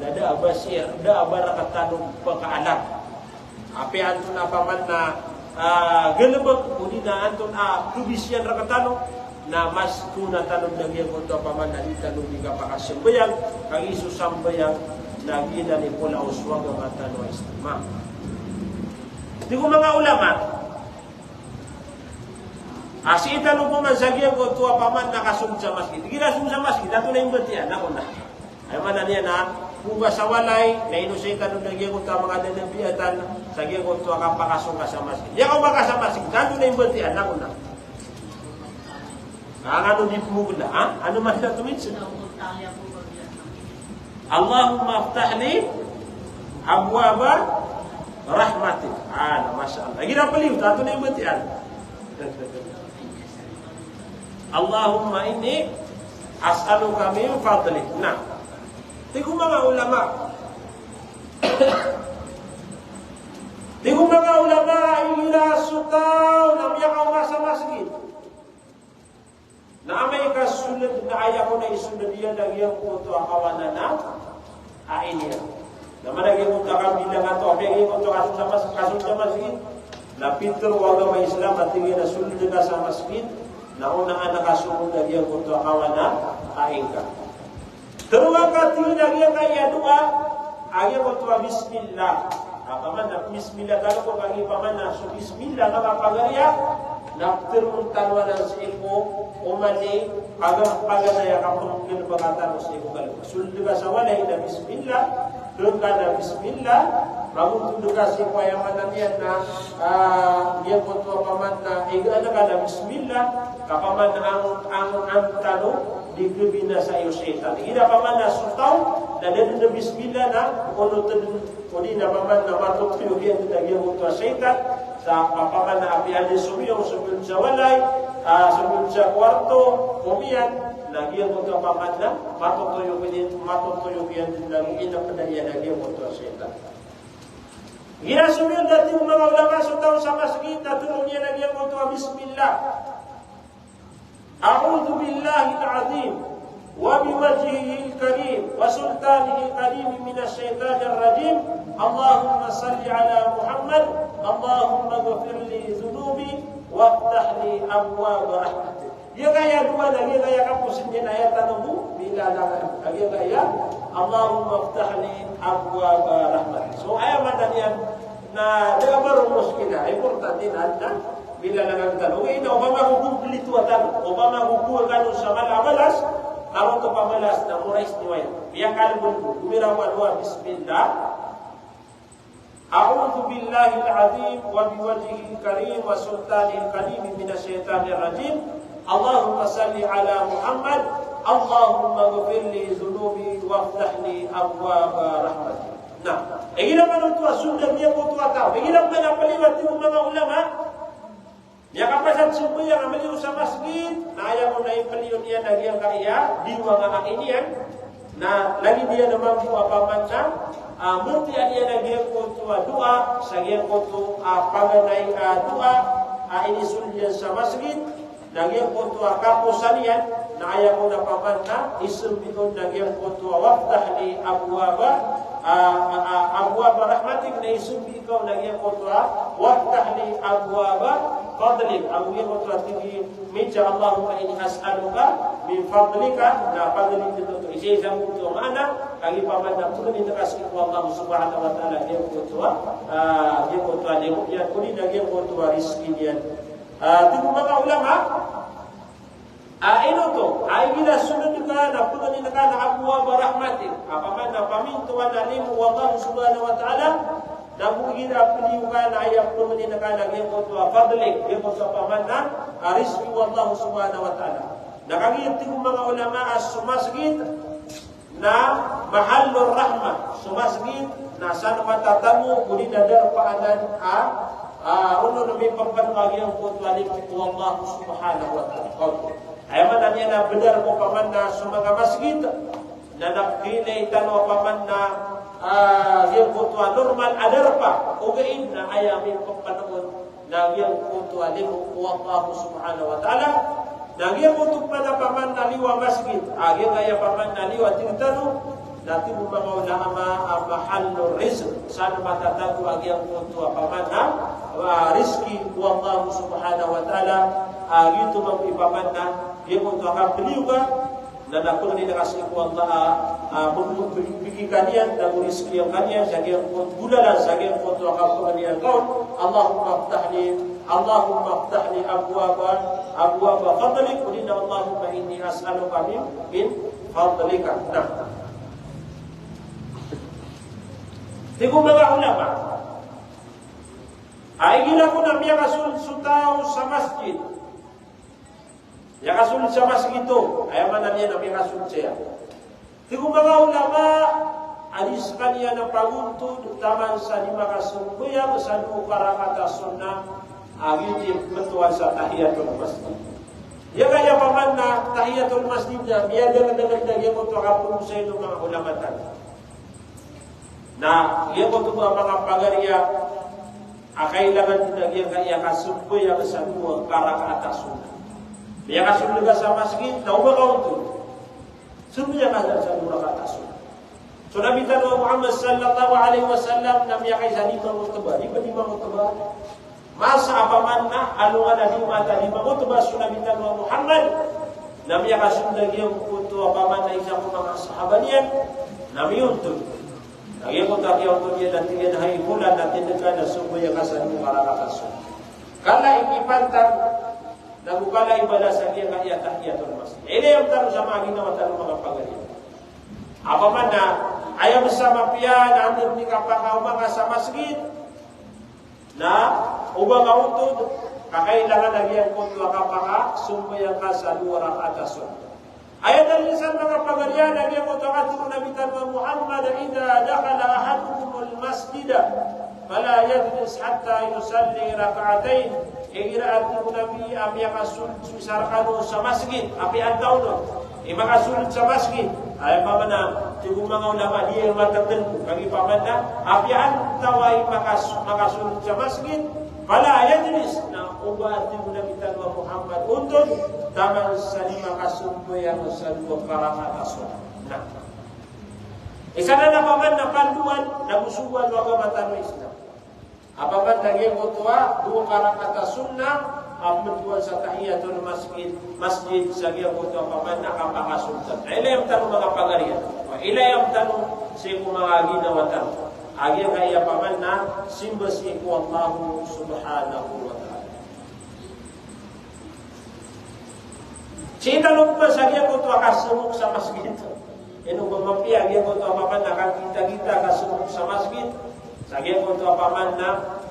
na da a ba sii, da a ba rktano pkaalam. Apiya antonaa opama na, ah, galbk, odi na antonaa, ah, khabisiyan rktano, na mas toona tano dn a giyangkoto opama na di tano di kapakasambayang, kagiya so sambayang na giyanan i pola o swaga matano a istima. Tig o manga ulama, a sii tano pman sa giyangkoto opama na kasold sa masgit. Igira sold sa masgit, antonaa i mbatiya, na kna. Aya maana niyan na, phoon ka sa walay, na inosay tano na giyangkoto a manga dadabiatan, sa giyangkoto a kapakasong ka sa masgit. Aya ka oba ka sa masgit, antonaa i mbatiya, na kna. Ka ano di pmogla, ha? Ano man na tuwid sa? Allahumma iftah li abwaba rahmatik. Ah, na, masha Allah. Igira pliyo, antonaa i mbatiya. Allahumma inni as'aluka min fadlik. Na, tig o manga ulama. Tig o manga ulama, igira so taw na miyakaoma sa masgit na amay ka sold na aya kon a isold iyan a giyangkoto a kawanan a ain iyan. Na mana giyangkoto a kabilang a taw, apiya giyangkoto a kasold sa mas-, kasold sa masgit. Na pitharo o agama Islam a tig iyan a sold ka sa masgit, na onaan ka so sold a giyangkoto a kawanan a ain ka. Tharoa ka tig iyan a giyangkaya doa a giyangkoto a bismillah. Opama na bismillah, tano ko kagiya opama na so bismillah na kapagariya, na ptharoon tano anan sii ko oman i paga-, paganay a kapnggalbka tano sii ko galbk. Sold ka sa walay na bismillah, dn ka na bismillah, magontod ka sii ko aya maana niyan na, ah, giyangkoto opama na igaan ka na bismillah, ka opama na ang, ang, ang tano di khabinasai o shaytan. Igira opama na so taw na da dn a bismillah na onot dn, odi na opama na matotoyok iyan dn a giyangkoto a shaytan. Sa opama na apiya di somiyowa, somiyowa sa walay, ah, somiyowa sa kwarto, komiyan, na giyangkoto opama na matotoyok iyan, matotoyok iyan dn a giyangkoto a shaytan. Igira somiyowa, tig o manga ulama, so taw sa masgit na tharoon iyan a giyangkoto a bismillah. أعوذ بالله العظيم وبوجهه الكريم وسلطانه القديم من الشيطان الرجيم. اللهم صل على محمد. اللهم اغفر لي ذنوبي وافتح لي أبواب رحمتك. Giyangkaya doa na giyangkaya kaposan iyan a aya tano bo, milalangan. A giyangkaya, اللهم افتح لي أبواب رحمتك. So, aya maana niyan na da a ba roo muskila, importante na, na milalangan tano. Ogaid na opama ko komplito a tano, opama ko kowa kano sa mala a balas, ka oto pamalas na morais niyo aya. Miyakalbn bo, gomiraw ka doa, bismillah. أعوذ بالله العظيم وبوجهه الكريم وسلطانه القديم من الشيطان الرجيم. اللهم صل على محمد. اللهم اغفر لي ذنوبي وافتح لي أبواب رحمتك. Na, igira pman oto a sold a giyangkoto a taw, igira pman a pliyo, tig o manga ulama, miyakapasad sambayang a maliyo sa masgit, na aya kon a ipliyo niyan a giyangkaya diwang a ain iyan, na lagid iyan a mambo a opama na, ah, mbatiya niyan a giyangkoto a doa, sa giyangkoto a paganay a doa a inisold iyan sa masgit, na giyangkoto a kaposan iyan, na aya kon a opama na isambi on na giyangkoto a وافتح لي أبواب, ah, ah, ah, أبواب رحمتك, na isambi ikaw na giyangkoto a وافتح لي أبواب فضلك. Ago giyangkoto a tig i Mika, اللهم إني أسألك من فضلك, na pagari dn oto, isa-isa oto a maana, kagiya opama na pagari dn ka sii ko Allah subhanahu wa ta'ala giyangkoto a, ah, giyangkoto a limo iyan, odi na giyangkoto a rizki niyan. Ah, tig o manga ulama, ah, ino oto, ah, igira sold ka na pagari dn ka na أبواب رحمتك, opama na pamintoan a limo o Allah subhanahu wa ta'ala, na go igira pliyo ka na aya pagari dn ka na giyangkoto a fadlik, giyangkoto a opama na, ah, rizki o Allah subhanahu wa ta'ala. Na kagiya tig o manga ulama a so masgit na mahallur rahmah, so masgit na san matatago, odi na darpa anan a, ah, ron mipapanoga giyangkoto a limo o Allah subhanahu wa ta'ala. Aya maana niyan na bnar ko opama na so manga masgit Na na khailay tano a paman na, ah, giyangkoto a normal a darpa, ogaid na aya mipapanood na giyangkoto a limo o Allah subhanahu wa ta'ala. Na giyangkoto pman a paman na liyo a masgit, ah, giyangkaya paman na liyo a tig tano, na tig o manga ulama a mahallur rizq, san matatago a giyangkoto a paman na, ah, rizki o Allah subhanahu wa ta'ala, ah, giyoto mambo i paman na giyangkoto a kapeliyoga, na na pangnin ka sii ko Allah a, a, magbigay ka niyan, na marizki ka niyan sa giyangkoto a golalan, sa giyangkoto a kapangnin ka on. Allahumma iftah li, Allahumma iftah li abwaba, abwaba fadlik, odi na Allahumma inni as'aluka min, min fadlika. Na tig o manga ulama a igira kon a miyakasold so taw sa masgit, miyakasold sa masgit oto, aya maana niyan na miyakasold saya. Tig o manga ulama a di skaniyan na pagontod taman sa di makasambayang sa dowa ka rakaat a sunnah a giyoto i pmbtowan sa tahiyatul masjid. Giyangkaya paman na tahiyatul masjid na miyadakdakl a giyangkoto a kapagosay o manga ulama tano. Na giyangkoto a manga pagari a kailangan dn a giyangkaya kasambayang sa dowa ka rakaat a sunnah. Miyakasold ka sa masgit na oba ka ontod, sambayang ka sa dowa ka rakaat a sunnah. So Nabi tano a Muhammad sallallahu alaihi wasallam na miyakaisa lima khutbah, lima, lima khutbah. Masa a paman na alongan a di mataan a lima khutbah so Nabi tano a Muhammad, na miyakasold a giyangkoto a paman na isa ko manga sahaba niyan, na miyontod. Na giyangkoto a kiyaontod iyan na tig iyan a hay Fulan, na tindg ka na sambayang ka sa dowa ka rakaat a sunnah. Kala i kipantag, na go kala i balas a giyangkaya tahiyatul masjid. Ilay tano sa manga ginawa tano manga pagari. A paman na aya bs a mapiya na anda dn i kapakaoma ka sa masgit, na oba ka ontod, ka kailangan a giyangkoto a kapakasambayang ka sa dowa rakaat a sunnah. Aya dalil san manga pagari a giyangkoto a katharo o Nabi tano a Muhammad, "Idha dakhala ahadukumul masjida fala yajlis hatta yusalli rak'atayn." Igira a tig o Nabi a miyakasold so isa rkano sa masgit, apiya antawaa on i makasold sa masgit, aya paman na tig o manga ulama di aya matatndo, kagiya paman na apiya antawaa i makas-, makasold sa masgit, fala yajlis, na oba, tig o Nabi tano a Muhammad, ontod taman sa di makasambayang sa dowa ka rakaat a sunnah. Na isa nan a paman na pandoan na go sogoan o agama tano a Islam. A paman na giyangkoto a dowa ka rakaat a sunnah a pmbtowan sa tahiyatul masjid, masjid sa giyangkoto a paman na kapakasold. Na ilay tano manga pagari a, ilay tano sii ko manga ginawa tano a giyangkaya paman na simba sii ko Allah subhanahu wa ta'ala. Sii tano pman sa giyangkoto a kasomok sa masgit. Ino ba mapiya a giyangkoto a paman na kakitagita kasomok sa masgit? Sa giyangkoto a paman na,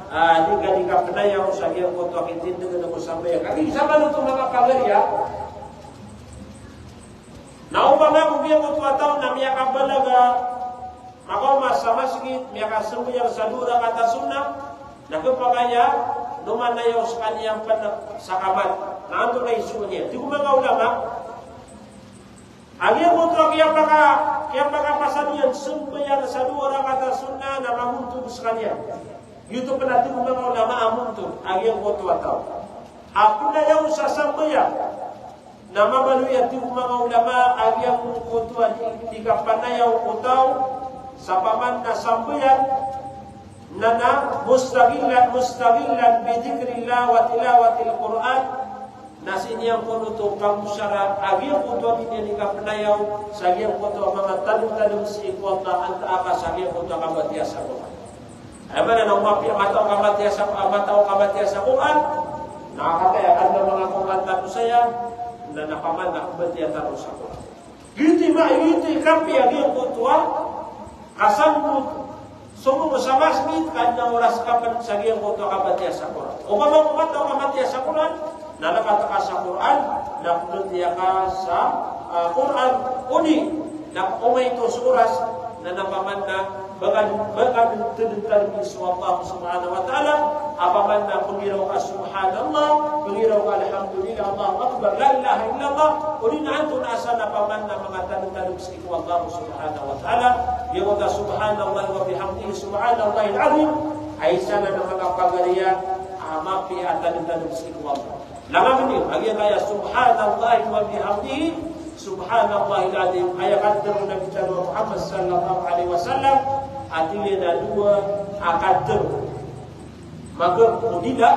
ah, di ka, di ka pnayaw sa giyangkoto a kitindg ko sambayang. Kagiya isa man oto manga pagari a, na opama ko giyangkoto a taw na miyakabalaga, makaoma sa masgit, miyakasambayang sa dowa rakaat a sunnah, na khapakay a nomanayaw skaniyan pn sa kamat. Na antonaa i sogo niyan? Tig o manga ulama a giyangkoto a kiyapaka-, kiyapakapasad iyan sambayang sa dowa rakaat a sunnah na mamontod skaniyan. Giyoto pn a tig o manga ulama a montod a giyangkoto a taw a pnayaw sa sambayang. Na mabaloy a tig o manga ulama a giyangkoto a di, di kapanayaw o taw sa paman na sambayang, na, na mustaghillan, mustaghillan bi dhikrillah wa tilawatil Qur'an. Na sii niyan kon oto pagosara a giyangkoto a di niyan di kapanayaw sa giyangkoto a manga tadmtadm sii ko Allah antaa ka sa giyangkoto a kabatiya sa Qur'an. Aya maana na o mapiya a mataw ka matiya sa, a mataw ka matiya sa Qur'an, na kataya ka na manga Qur'an tano saya, na na paman na kabatiya tano sa Qur'an. Giyoto i ma-, giyoto i kapiya giyangkoto a kasomok, somok sa masgit ka adn a oras ka pn sa giyangkoto a kabatiya sa Qur'an. Opama ko mataw ka matiya sa Qur'an, na lakat ka sa Qur'an, na pmbatiya ka sa, ah, Qur'an, odi na omaito so oras, na na paman na ba ka, ba ka dn tadmtadmi so Allah subhanahu wa ta'ala, a paman na pnggiraw ka subhanallah, pnggiraw ka alhamdulillah, Allahu akbar, la ilaha illallah, odi na antonaa san a paman na manga tadmtadm sii ko Allah subhanahu wa ta'ala. Giyangkoto a subhanallahi wa bihamdihi, subhanallahil azim, a isa na manga pagari a mapiya a tadmtadm sii ko Allah. Langon ini, a giyangkaya subhanallahi wa bihamdihi, subhanallahil azim, aya katharo o Nabi tano a Muhammad sallallahu alaihi wasallam, a tig iyan a dowa a katharo. Maka o dila,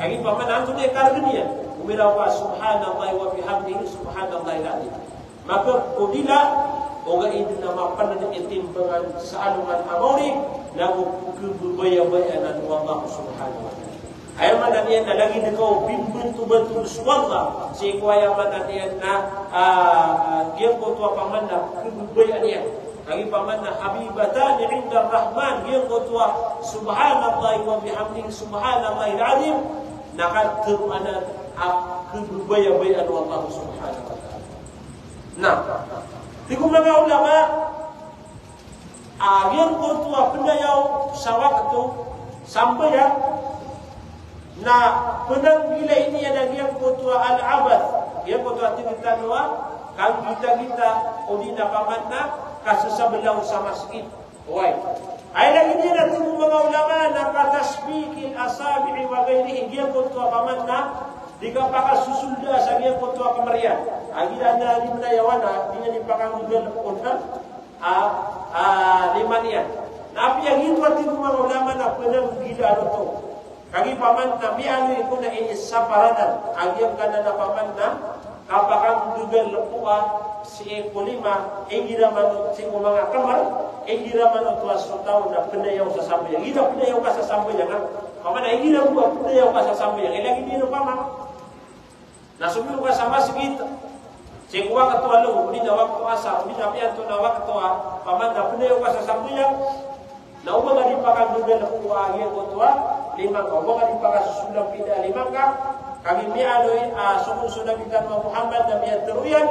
kagiya paman antonaa i kargn iyan, o miraw ka subhanallahi wa bihamdihi, subhanallahil azim. Maka o dila, ogaid na mapnd i timbangan sa alongan a maori, nago khababayabaya anan o Allah subhanahu wa ta'ala. Aya maana niyan na lagid ka o bimbtobtob so Allah, sii ko aya maana niyan na, ah, giyangkoto a paman na khababayaan iyan. Kagiya paman na habibatani inda Rahman, giyangkoto a subhanallahi wa bihamdihi, subhanallahil azim, na katharo anan a khababayabaya o Allah subhanahu wa ta'ala. Na, tig o manga ulama, a giyangkoto a pnayaw sa wakto sambayang, na pnanggilai niyan a giyangkoto a al-abath, giyangkoto a tig tano a kanggitagita, odi na paman na kasasablaw sa masgit. Oway. Aya lagid iyan a tig o manga ulama na ka tasbikil asabi'i wa ghairihi, giyangkoto a paman na di kapakasosolda sa giyangkoto a kmr iyan. A giyangkaya di mnayaw na, di niyan ipakanggagalbk o, a, a, lima niyan. Na apiya giyoto a tig o manga ulama na pnanggila oto. Kagiya paman na miyaaloy ko na inisapar anan a giyangkanan a paman na kapakanggagalbk o sii ko lima, igira man oto sii ko manga kmr, igira man oto a so taw na pnayaw sa sambayang. Igira pnayaw ka sa sambayang, a? Paman na igira bo a pnayaw ka sa sambayang, ilagid iyan o paman na somiyowa ka sa masgit sii ko wakto a logop, odi na wakto a asar, odi na apiya antonaa a wakto a paman na pnayaw ka sa sambayang, na oba ka di pakanggagalbk o giyangkoto a lima ngka, oba ka di pakasosolan pd a lima ngka, kagiya miyaaloy a so, so Nabi tano a Muhammad na miyatharo iyan,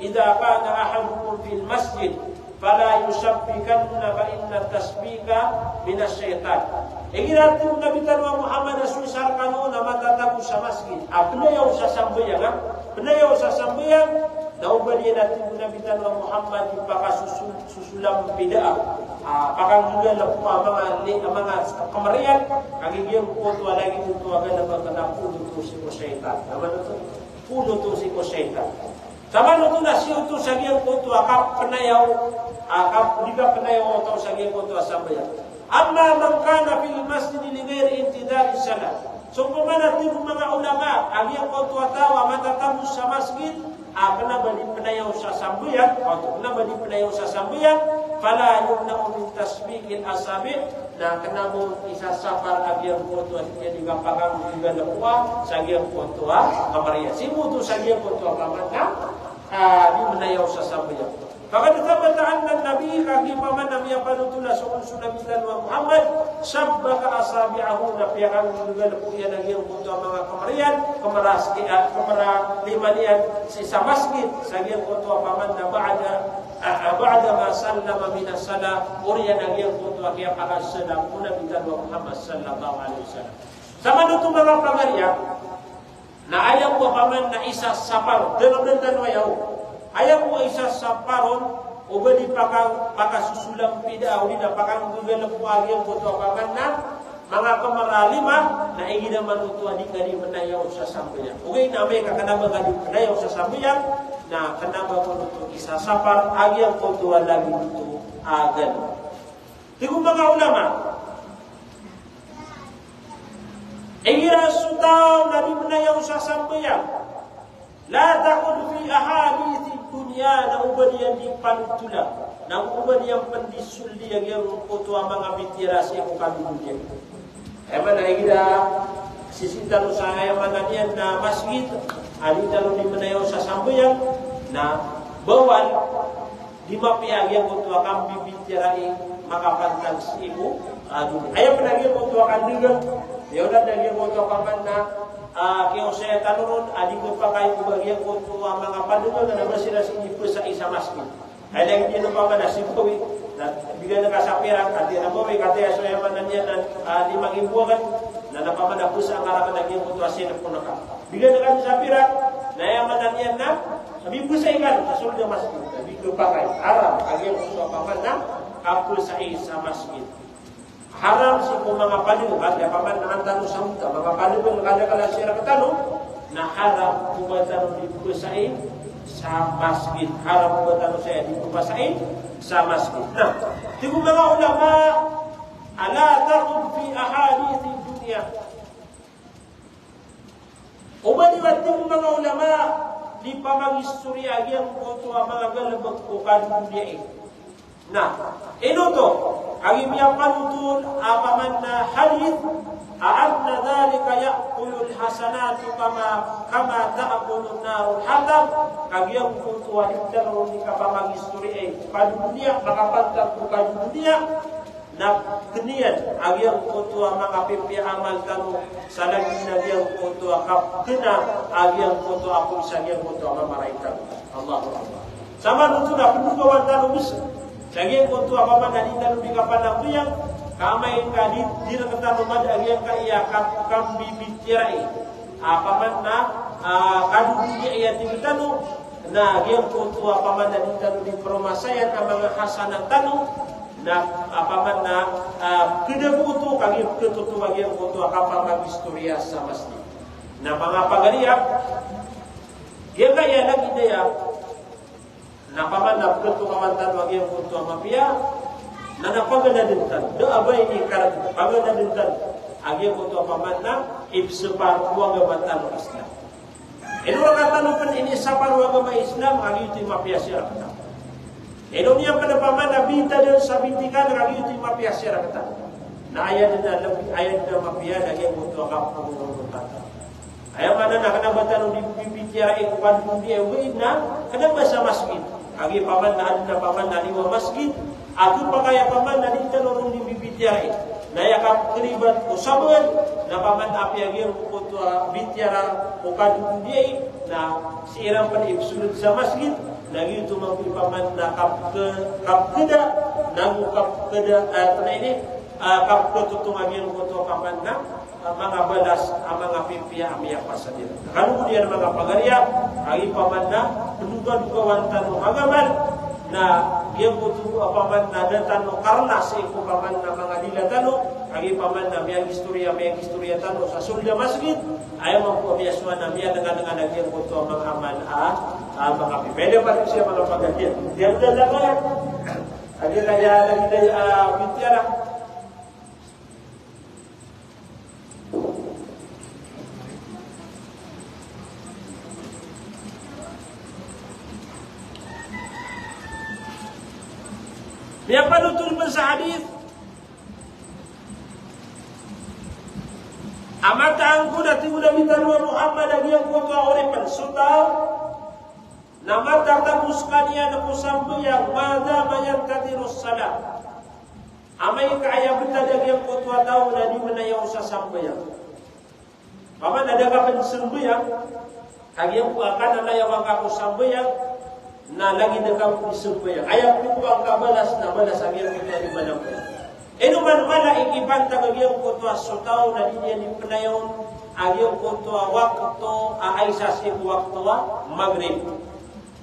idha kana ahadukum fil masjid fala yusabbikanna fa inna tasbika minas shaytan. Igira, tig o Nabi tano a Muhammad, a so isa rkano na matatago sa masgit a pnayaw sa sambayang, a pnayaw sa sambayang, na oba niyan, a tig o Nabi tano a Muhammad, ipakasoso-, sosolan pd a, a, pakanggagalbk o manga li-, manga kmr iyan, kagiya giyangkoto a lagid oto a galbk na polo oto sii ko shaytan. Aya maana oto, polo oto sii ko shaytan. Samanoto na sii oto sa giyangkoto a kapnayaw, a kap-, di kapnayaw o taw sa giyangkoto a sambayang. Amma man kana fil masjid li ghairi intidhari salah. So opama na tig o manga ulama a giyangkoto a taw a matatago sa masgit a kna ba di pnayaw sa sambayang, oto, kna ba di pnayaw sa sambayang, fala yumna'u min tasbikil asabi', na kna ba isasapar a giyangkoto a di kapakanggagalbk o, sa giyangkoto a kmr iyan. Sii bo oto sa giyangkoto a paman na, a, di mnayaw sa sambayang. Faqad thabata anna an-nabi, kagiya paman na miyapanothol a so, so Nabi tano a Muhammad, shabbaka asabi'ahu, na piyakanggagalbk iyan a giyangkoto a manga kmr iyan, kmr a sii, a, kmr a lima niyan sii sa masgit, sa giyangkoto a paman na ba'da, a, a, ba'da ma sallama minas salah, oriyan a giyangkoto a kiyapakasalam o Nabi tano a Muhammad sallallahu alaihi wasallam. Samanoto manga pagari a, na aya bo a paman na isasapar, tanodan tano aya o. Aya bo a isasapar on, oba di paka-, pakasosolan pd a, odi na pakanggagalbk o giyangkoto a paman na manga kmr a lima, na igira man oto a di ka di mnayaw sa sambayang. Ogaid na amay ka kna ba ka di mnayaw sa sambayang, na kna ba man oto isasapar a giyangkoto a lagid oto a galbk. Tig o manga ulama, igira so taw na di mnayaw sa sambayang, la ta'ud fi ahadithid dunya, na oba niyan di panothola, na oba niyan pn di soldi a giyangkoto a manga bitiyara sii ko kadodoniya. Aya maana igira sisii tano sa aya maana niyan na masgit a di tano di mnayaw sa sambayang, na bawal di mapiya a giyangkoto a kambibitiyarai makapantag sii ko, a, doniya. Aya pn a giyangkoto a kandagang, aya pn a giyangkoto a paman na, a, kiyaosaya tano ron a di kapakay o ba giyangkoto a manga pandagang na ba siran sii di pzai sa masgit. Aya lagid iyan o paman na si Bawi, na bigan ka sa pirak, katii na Bawi, katii a so aya maana niyan na, a, lima nggibo akn, na, na paman na pzaa ngka rakn a giyangkoto a sinpon ka. Bigan ka sa pirak, na aya maana niyan na Mipesai kano sa sold a masgit, mipepakay. Haram a giyangkoto a opama na kapesai sa masgit. Haram sii ko manga pade, ba, opama na an tano sa mota, manga pade bo, kada kala sii rektano, na haram o ba tano di pesai sa masgit. Haram o ba tano saya di pesai sa masgit. Na tig o manga ulama, ala takhud fi ahadithid dunya. O ba di, tig o manga ulama, di pamangistoriya a giyangkoto a manga galebek ko kadodoniya. Na ino oto a giya miyapanothol a opama na hadith, a anna dhalika ya'kulul hasanati kama, kama ta'kulun narul hatab. A giyangkoto a di tano di kapamangistoriya ko kadodoniya, makapantag ko kadodoniya, na keniyan a giyangkoto a manga pipiya a amal tano sa lagid a giyangkoto a kapkena a giyangkoto a apoy sa giyangkoto a mamaray tano. Allahu Akbar. Samanoto na pendogawan tano bisa sa giyangkoto a opama na di tano di kapanambayang, ka amay ka di, di rektano mada a giyangkaya kap-, kambibitiyarai a opama na, ah, kadodoniya, tig tano, na giyangkoto a opama na di tano di peromasayan a manga hasanat tano, na opama na, ah, keda bo oto ka giya peketoto a giyangkoto a kapamangistoriya sa masgit. Na manga pagariya, giyangkaya lagid aya na opama na peketokawan tano a giyangkoto a mapiya, na, na paganaden tano. Da a ba ini karag-, paganaden tano a giyangkoto a opama na ipesapar o agama tano a Islam. Ino reka tano pen inisapar o agama Islam, a giyoto i mapiya sii rektano. Ino niyan pen opama na bitadan sa bitikan, a giyoto i mapiya sii rektano. Na aya den a leb-, aya den a mapiya na giyangkoto a kapagorong tano. Aya maana na kena ba tano di bibitiyarai ko kadodoniya, oway, na kena ba sa masgit. Kagiya opama na aden a opama na liyo a masgit, ago pakay a opama na di tano ron di bibitiyarai. Na aya kapkeribat ko sabaad na opama na apiya giyangkoto a bitiyara ko kadodoniya, na sii ran pen ipesodad sa masgit, na giyoto mambo i opama na kapke-, kapkeda, na go kapkeda, eh, tena ini, ah, kapketotong a giyangkoto a opama na, ah, manga balas a manga pipiya a miyapasad iran. Kano bo niyan manga pagariya, a giya opama na pendogadogawan tano a ngamal, na giyangkoto a opama na da tano karna sii ko opama na manga dila tano, a giya opama na miyangistoriya, miyangistoriya tano sa sold a masgit, aya mambo a miyasowa na miyanenganengan a giyangkoto a manga amal a, a manga pipiya. Pwede pa rin siya manga pagariya. Diyan da lang a, a giya kaya lagi da, ah, bitiyara. Miyapanothol pen sa hadith a mataan ko, na tig o Nabi tano a Muhammad, a giyangkoto a oripen, so taw na matatago sekaniyan ko sambayang, ma dama yantadhirus salah. Amay ka aya betad a giyangkoto a taw na di manayaw sa sambayang. Opama na da ka pen sambayang, ka giyangkoto a kananayawan ka ko sambayang, na lagid a ka pen sambayang. Aya pekowaan ka balas na balas a giyangkoto a di manambayang. Ino man mala i kipantag a giyangkoto a so taw na di niyan di penayawn a giyangkoto a wakto a isa sii ko wakto a Maghrib.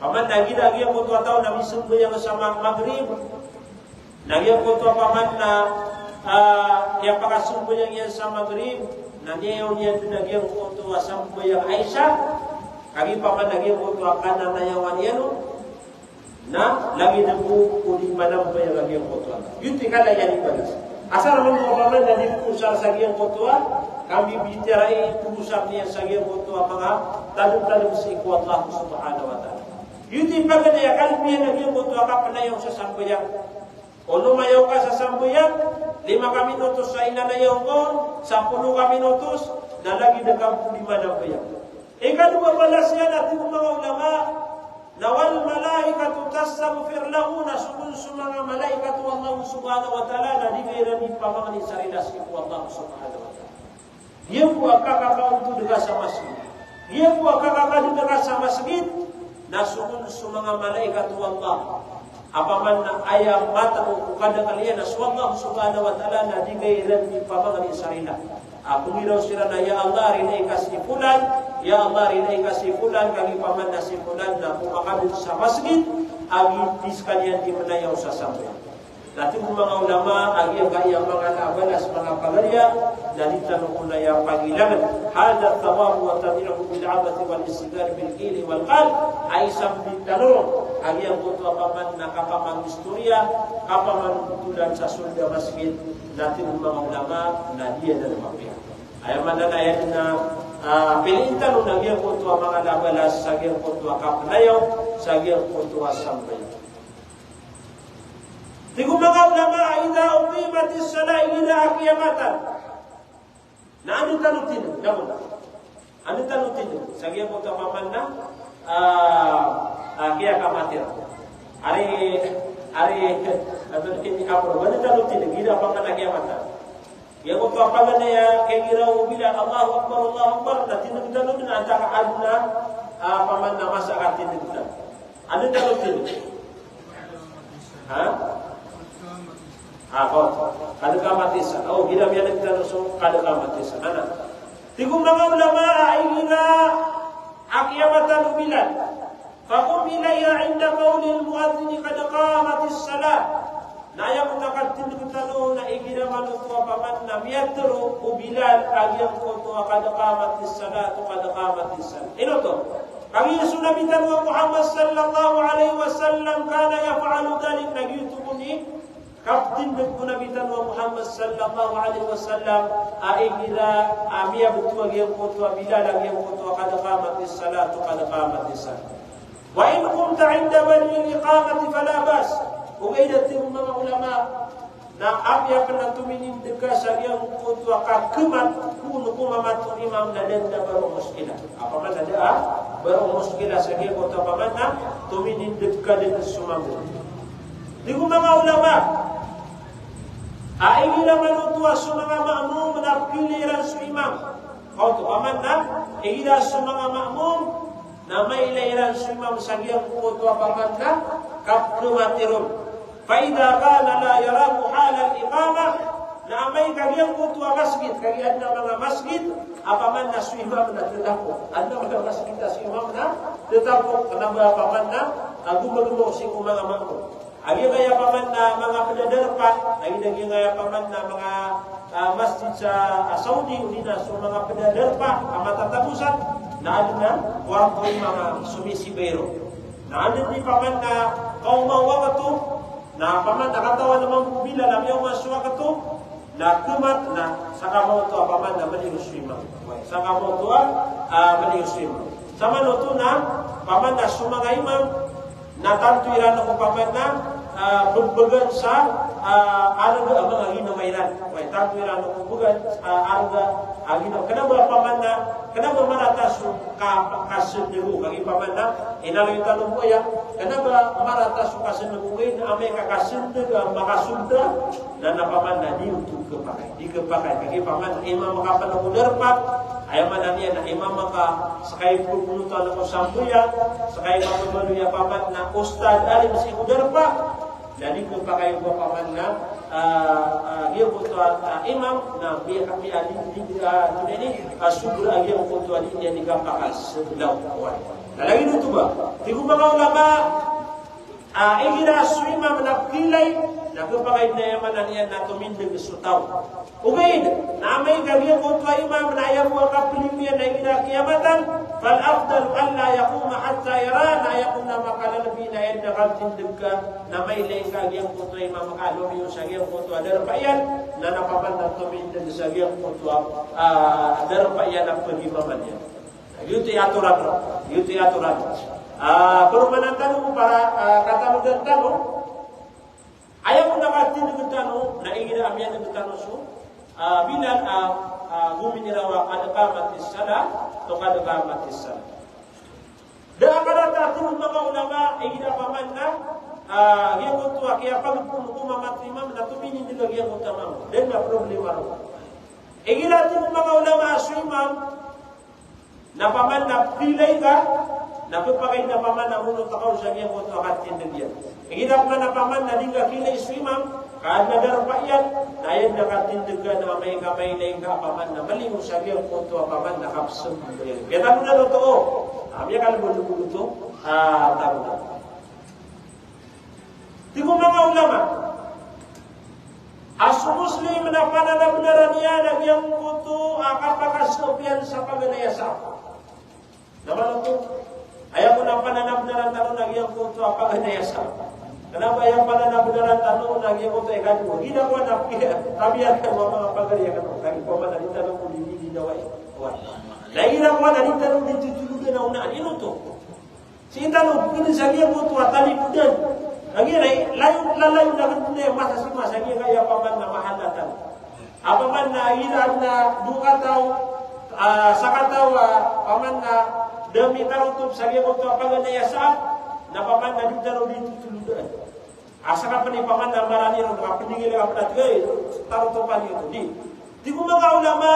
Opama na gida a giyangkoto a taw na misambayang sa ma-, Maghrib, na giyangkoto a opama na, ah, kiyapakasambayang iyan sa Maghrib, na niyayawn iyan den a giyangkoto a sambayang a isa, kagiya opama na giyangkoto a kananayawan iyan on, na lagid ago ko di manambayang a giyangkoto a. Giyoto i kala iyan i balas. Asar man ko opama na di ko osar sa giyangkoto a kambibitiyarai, ko osar niyan sa giyangkoto a manga tademtadem sii ko Allah Subhanahu wa Ta'ala. Giyoto i paganay a kalbiyan a giyangkoto a kapenayaw sa sambayang. Ono mayaw ka sa sambayang, lima ka minutos sa inanayaw ka on, sapolo ka minutos, na lagid a ka bo di manambayang. Ikadowa a balas iyan a tig o manga ulama, na wal malaikatu tastaghfir lahu, na so kon so manga malaikat o Allah Subhanahu wa Ta'ala na di ka iran di pamangni sa rila sii ko Allah Subhanahu wa Ta'ala. Giya bo a kakakaontod ka sa masgit. Giya bo a kakakadeng ka sa masgit, na so kon so manga malaikat o Allah, opama na aya matao ko kadakl iyan na so Allah Subhanahu wa Ta'ala, na di ka iran di pamangni sa rila. A pnggiraw siran a, "Ya Allah, rinai ka si Fulan, ya Allah, rinai ka si Fulan, kagiya paman na si Fulan na komakadn sa masgit a giya di skaniyan di manayaw sa sambayang." Na tig o manga ulama a giyangkaya manga na a balas, manga pagariya, na di tano kon aya pagilangn. Hadha thawabu wa tadhi'uhu bil 'abathi wal ishtighal bil qili wal qal. Ay sambit tano a giyangkoto a paman na kapamang-istoriya, kapamang-tolan sa sold a masgit, na tig o manga ulama na di anan mapiya. Aya maana na aya na, ah, piliin tano na giyangkoto a manga na a balas sa giyangkoto a kapnayaw, sa giyangkoto a sambayang. Tig o manga ulama a idha uqimatis salah, igira a kiyamatan. Na anda tano tindg, na anda tano tindg sa giyangkoto a paman na, ah, ah, kiyakamat iran. Ari, ari, anda tano tindg, igira a paman na kiyamatan. Giyangkoto a paman aya kagiya o Bilal, Allahu Akbar, Allahu Akbar, na tindg tano dn antaa ka adn a, ah, paman na masa a katindg tano. Anda tano tindg? Ha? Ah, o. Qad qamatis salah. O, giyangkaya tindg tano so qad qamatis salah. Ana. Tig o manga ulama a igira a kiyamatan o Bilal. Faqum ilayya inda qawlil mu'adhdhin qad qamatis salah. Na aya kon a katindg tano na igira man oto a paman na miyatharo o Bilal a giyangkoto a qad qamatis salah, qad qamatis salah. Ino oto? Kagiya so Nabi tano a Muhammad sallallahu alaihi wasallam kana yaf'alu dhalik, na giyoto kon i kaptindg o Nabi tano a Muhammad sallallahu alaihi wasallam a igira a miyabtowan a giyangkoto a Bilal a giyangkoto a qad qamatis salah, qad qamatis salah. Wa in qumta inda bad'il iqamati fala ba's. Ogaid a tig o manga ulama na apiya pn a tominindg ka sa giyangkoto a kakmat, ko on ko mamat o imam, na da dn a ba ron muskila. Opama na da a ba ron muskila sa giyangkoto a paman na tominindg ka dn so mambo. Tig o manga ulama a igira man oto a so manga ma'mum na pkhailay iran so imam. Oto a paman na igira so manga ma'mum na mailay iran so imam sa giyangkoto a paman na kapkhamat iron. Fa idha kana la yarahu halal iqamah, na amay ka giyangkoto a masgit, kagiya adn a manga masgit a paman na so imam na tatago. Adn a manga masgit a so imam na tatago, kna ba a paman na a gomagoma sii ko manga ma'mum. A giyangkaya paman na manga pd a darpa, lagid a giyangkaya paman na manga, ah, masjid sa, ah, Saudi, odi na so manga pd a darpa a matatago san, na adn a kuwarto i manga somisiba iron. Na adn i paman na kaoma o wakto, na paman na katawan a mambo o Bilal a miyaoma so wakto, na khamat, na sangkaoto a paman na maliyo so imam. Sangkaoto a, ah, maliyo so imam. Samanoto na paman na so manga imam na tanto iran ko paman na, ah, bbgan sa, ah, arga a manga ginoma iran. Tanto iran ko bbgan, ah, arga a ginoma. Kna ba paman na, kna ba marata so ka-, kasndg o, kagiya paman na inaloy tano bo aya. Kna ba marata so kasndg o, kagiya amay ka kasndg a makasold, na, na paman na di oto khapakay. Di khapakay, kagiya paman imam ka pn ko darpa, aya maana niyan na imam ka ska i pphanotan ko sambayang, ska i pphanotan ko paman na ustadh, alim sii ko darpa, na di khapakay ko paman na, ah, ah, giyangkoto a, ah, imam, na bi, bi, ah, di, di, ah, di, di, ah, sobra a giyangkoto a di niyan di kapakay, sebelaw, oway. Na lagid oto ba, tig o manga ulama, ah, igira so imam na pkhailay, na khapakay na aya maana niyan na tomindg so taw. Ogaid na amay ka giyangkoto a imam na aya bo a kapling iyan na igira kiyamatan, fal afdalu an la yaquma hatta yara, na aya kon a makalalbi na aya dn a kaptindg ka na mailay ka giyangkoto a imam ka a lomiyo sa giyangkoto a darpa iyan, na na paman na tomindg sa giyangkoto a, ah, darpa iyan a pgimaman iyan. Giyoto i atoran, giyoto i atoran. Ah, paromanan tano ko para, ah, katanodan tano. Aya kon a katindg tano, na igira a miyandg tano so, ah, Bilal, ah, ah, gominiraw a qad qamatis salah, to qad qamatis salah. Da a karata, tig o manga ulama, igira paman na, ah, giyangkoto a kiyapagpon ko mamat o imam, na tominindg a giyangkoto a ma'mum. Da a problema ron. Igira, tig o manga ulama, a so imam na paman na pkhailay ka, na khapakay na paman na monot ka on sa giyangkoto a katindg iyan. Igira paman na, paman na di ngka khailay so imam, Ka adn a darpa iyan, na aya dn a katindgan a amay ka mailay ngka a paman na maliyo sa giyangkoto a paman na kapsmbag iyan. Kaya tano na totoo. Amay ka lbod-lbod oto a tano na. Tig o manga ulama a so Muslim na pananabnaran iyan a giyangkoto a kapakasngp iyan sa paganay a saap. Na manoto, aya ko na pananabnaran tano na giyangkoto a paganay a saap. Kna ba aya pananabnaran tano na giyangkoto a ikadowa. Gina ko na tabiya tano a manga pagari a kano. Kagiya paman na di tano ko di di di na wai. Wai. Na gina ko na di tano di tutuludan a onaan. Ino oto? Sii tano pn sa giyangkoto a talipodan. Kagiya na layo, lalayo na kn pn a masa sii masa giya kaya paman na mahalatan. A paman na iran na dowa kataw, ah, sakataw, ah, paman na da mitarotop sa giyangkoto a paganay a saap, na paman na di tano di tutuludan. Asa ka pn i paman na marani ron, ka pn i gila ka pn a tig a, eh, tarotopan iyo oto. Di. Tig o manga ulama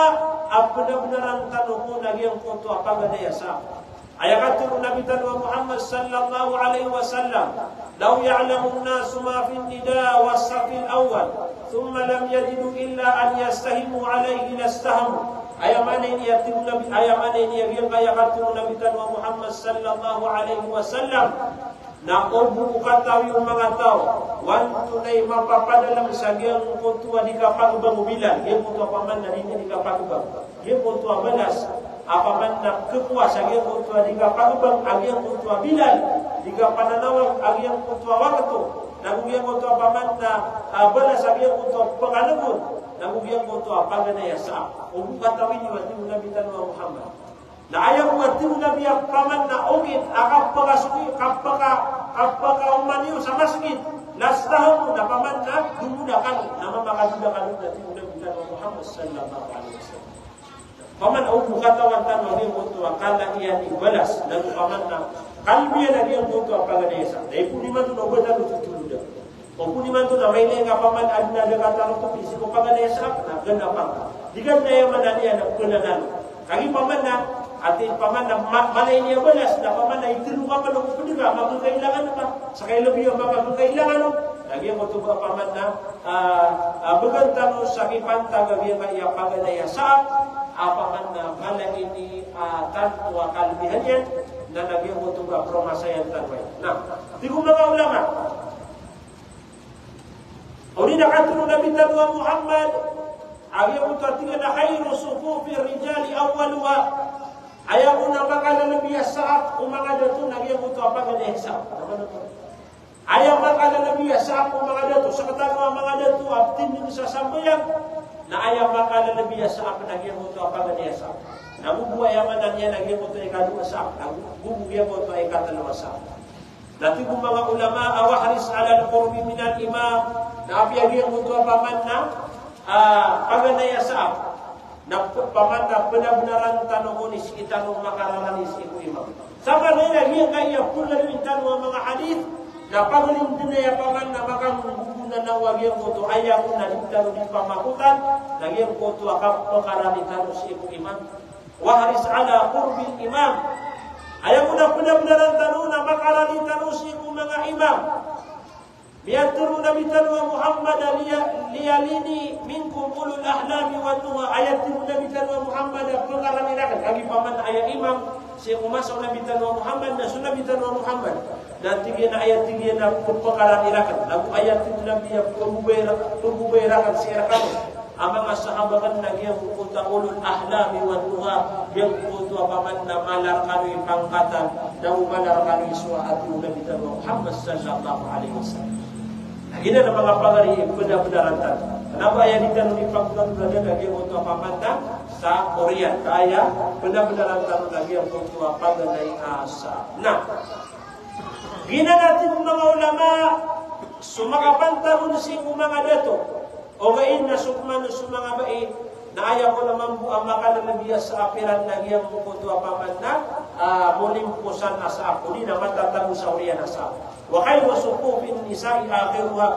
a pnabnaran tano ko na giyangkoto a paganay a saap. Aya katharo o Nabi tano a Muhammad sallallahu alaihi wasallam, "Law ya'lamun nasu ma fin nida was safil awwal, thumma lam yajidu illa an yastahimu alaihi lastahamu." Aya maana ini a tig o Nabi, aya maana ini a giyangkaya katharo o Nabi tano a Muhammad sallallahu alaihi wasallam, na o bo ko katawi o manga taw o antonaa i mapapadalm sa giyangkoto a di kapagabang o Bilal, giyangkoto a paman na di, di kapagabang. Giyangkoto a balas a paman na khakowa sa giyangkoto a di kapagabang a giyangkoto a Bilal, di kapananawag a giyangkoto a wakto, nago giyangkoto a paman na, ah, balas a giyangkoto a pkhalbod, nago giyangkoto a paganay a saap. O bo katawi niyo a tig o Nabi tano a Muhammad. Na aya bo a tig o Nabi a paman na okit a kapakasoki, kapaka, kapakaoma niyo sa masgit, lastahamu, na paman na domoda kano, na mamakadida kano, na tig o Nabi tano a Muhammad sallallahu alaihi wasallam. Paman o bo katawan tano a giyangkoto a kala iyan i balas, na paman na kalbi iyan a giyangkoto a paganay a saap. Na ipon imanto na oba tano tutuludan. O pn imanto na mailay ngka paman a adn a da katarotop sii ko paganay a saap na ganda pangka. Di ganda aya maana niyan na pkhananalo. Kagiya paman na, ati paman na ma-, mala ini a balas, na paman na itlo ka pn o pd ka, makakailangan ka. Sa kailabi a makakailangan o. Na giyangkoto ba paman na, ah, ah, bgan tano sa kipantag a giyangkaya paganay a saap, a paman na mala ini, ah, tanto a kalbihan iyan, na giyangkoto ba promasayan tano iyan. Na, tig o manga ulama, odi na katharo o Nabi tano a Muhammad a giyangkoto a tig iyan a khairu sufufi rijali awwaluha. Aya ko na makalalabi a saap o manga dato na giyangkoto a paganay a saap. Aya makalalabi a saap o manga dato, sktano a manga dato a ptindg sa sambayang, na aya makalalabi a saap na giyangkoto a paganay a saap. Na bo bo aya maana niyan na giyangkoto a ikadowa a saap, na bo bo giyangkoto a ikatlo a saap. Na tig o manga ulama a wahris ala al-qurbi min al-imam. Na apiya giyangkoto a paman na, ah, paganay a saap, na p-, paman na pnabnaran tano ko ni sii tano makararani sii ko imam. Sabap na giyangkaya pnggolawla tano a manga hadith, na pagari dn aya paman na makambobonan a giyangkoto aya ko na di tano di pamakotan, na giyangkoto a kapkarani tano sii ko imam. Wahris ala qurbil imam. Aya ko na pnabnaran tano na makarani tano sii ko manga imam. Miyatharo o Nabi tano a Muhammad a liya-, liyalini minkum ulul ahlami wan nuha. Aya tig o Nabi tano a Muhammad a pkarani rakn. Kagiya paman aya imam sii ko masa o Nabi tano a Muhammad na so Nabi tano a Muhammad. Na tig iyan a aya tig iyan a pkarani rakn. Nago aya tig o Nabi a pmbobay ra-, pmbobay rakn sii rkano a manga sahaba akn na giyangkoto a ulul ahlami wan nuha, giyangkoto a paman na mala rkano i pangkatan, na o mala rkano i sowa a tig o Nabi tano a Muhammad sallallahu alaihi wasallam. Na giyanan a manga pagari i pnabnaran tano. Kna ba aya di tano di pagnaran na giyangkoto a paman na sa oriyan, ka aya pnabnaran tano na giyangkoto a paganay a saap. Na giyanan a tig o manga ulama, so makapantagon sii ko manga dato, ogaid na so pman so manga bai, na aya ko na mambo a makalalabi a saap iran na giyangkoto a paman na, ah, molimposan a saap, odi na matatago sa oriyan a saap. Wa khairu sufufin nisa'i akhiruha.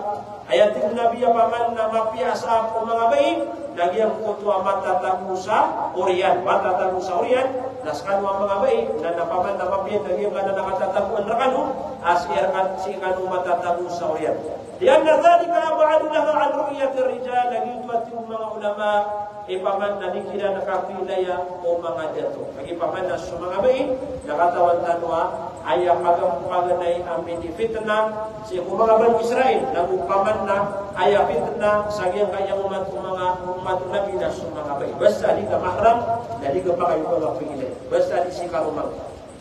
Aya tig o Nabi a paman na mapiya a saap o manga bai na giyangkoto a matatago sa oriyan, matatago sa oriyan. Na skano a manga bai na, na paman na mapiya na giyangkanan a katatagoan rkano a sii rkano, sii kano matatago sa oriyan. Li'anna dhalika ab'adu lahu an ru'yatir rijal, na giyoto a tig o manga ulama, i paman na di kiran kapiilaya o manga dato. Lagid paman na so manga bai na katawan tano a aya pagam-, paganay a minifitna sii ko manga Banu Israil, nago paman na aya fitna sa giyangkaya omat o manga, omat o Nabi na so manga bai. Basta di ka mahram, na di ka pakayoga kapiilaya. Basta di sii karoma.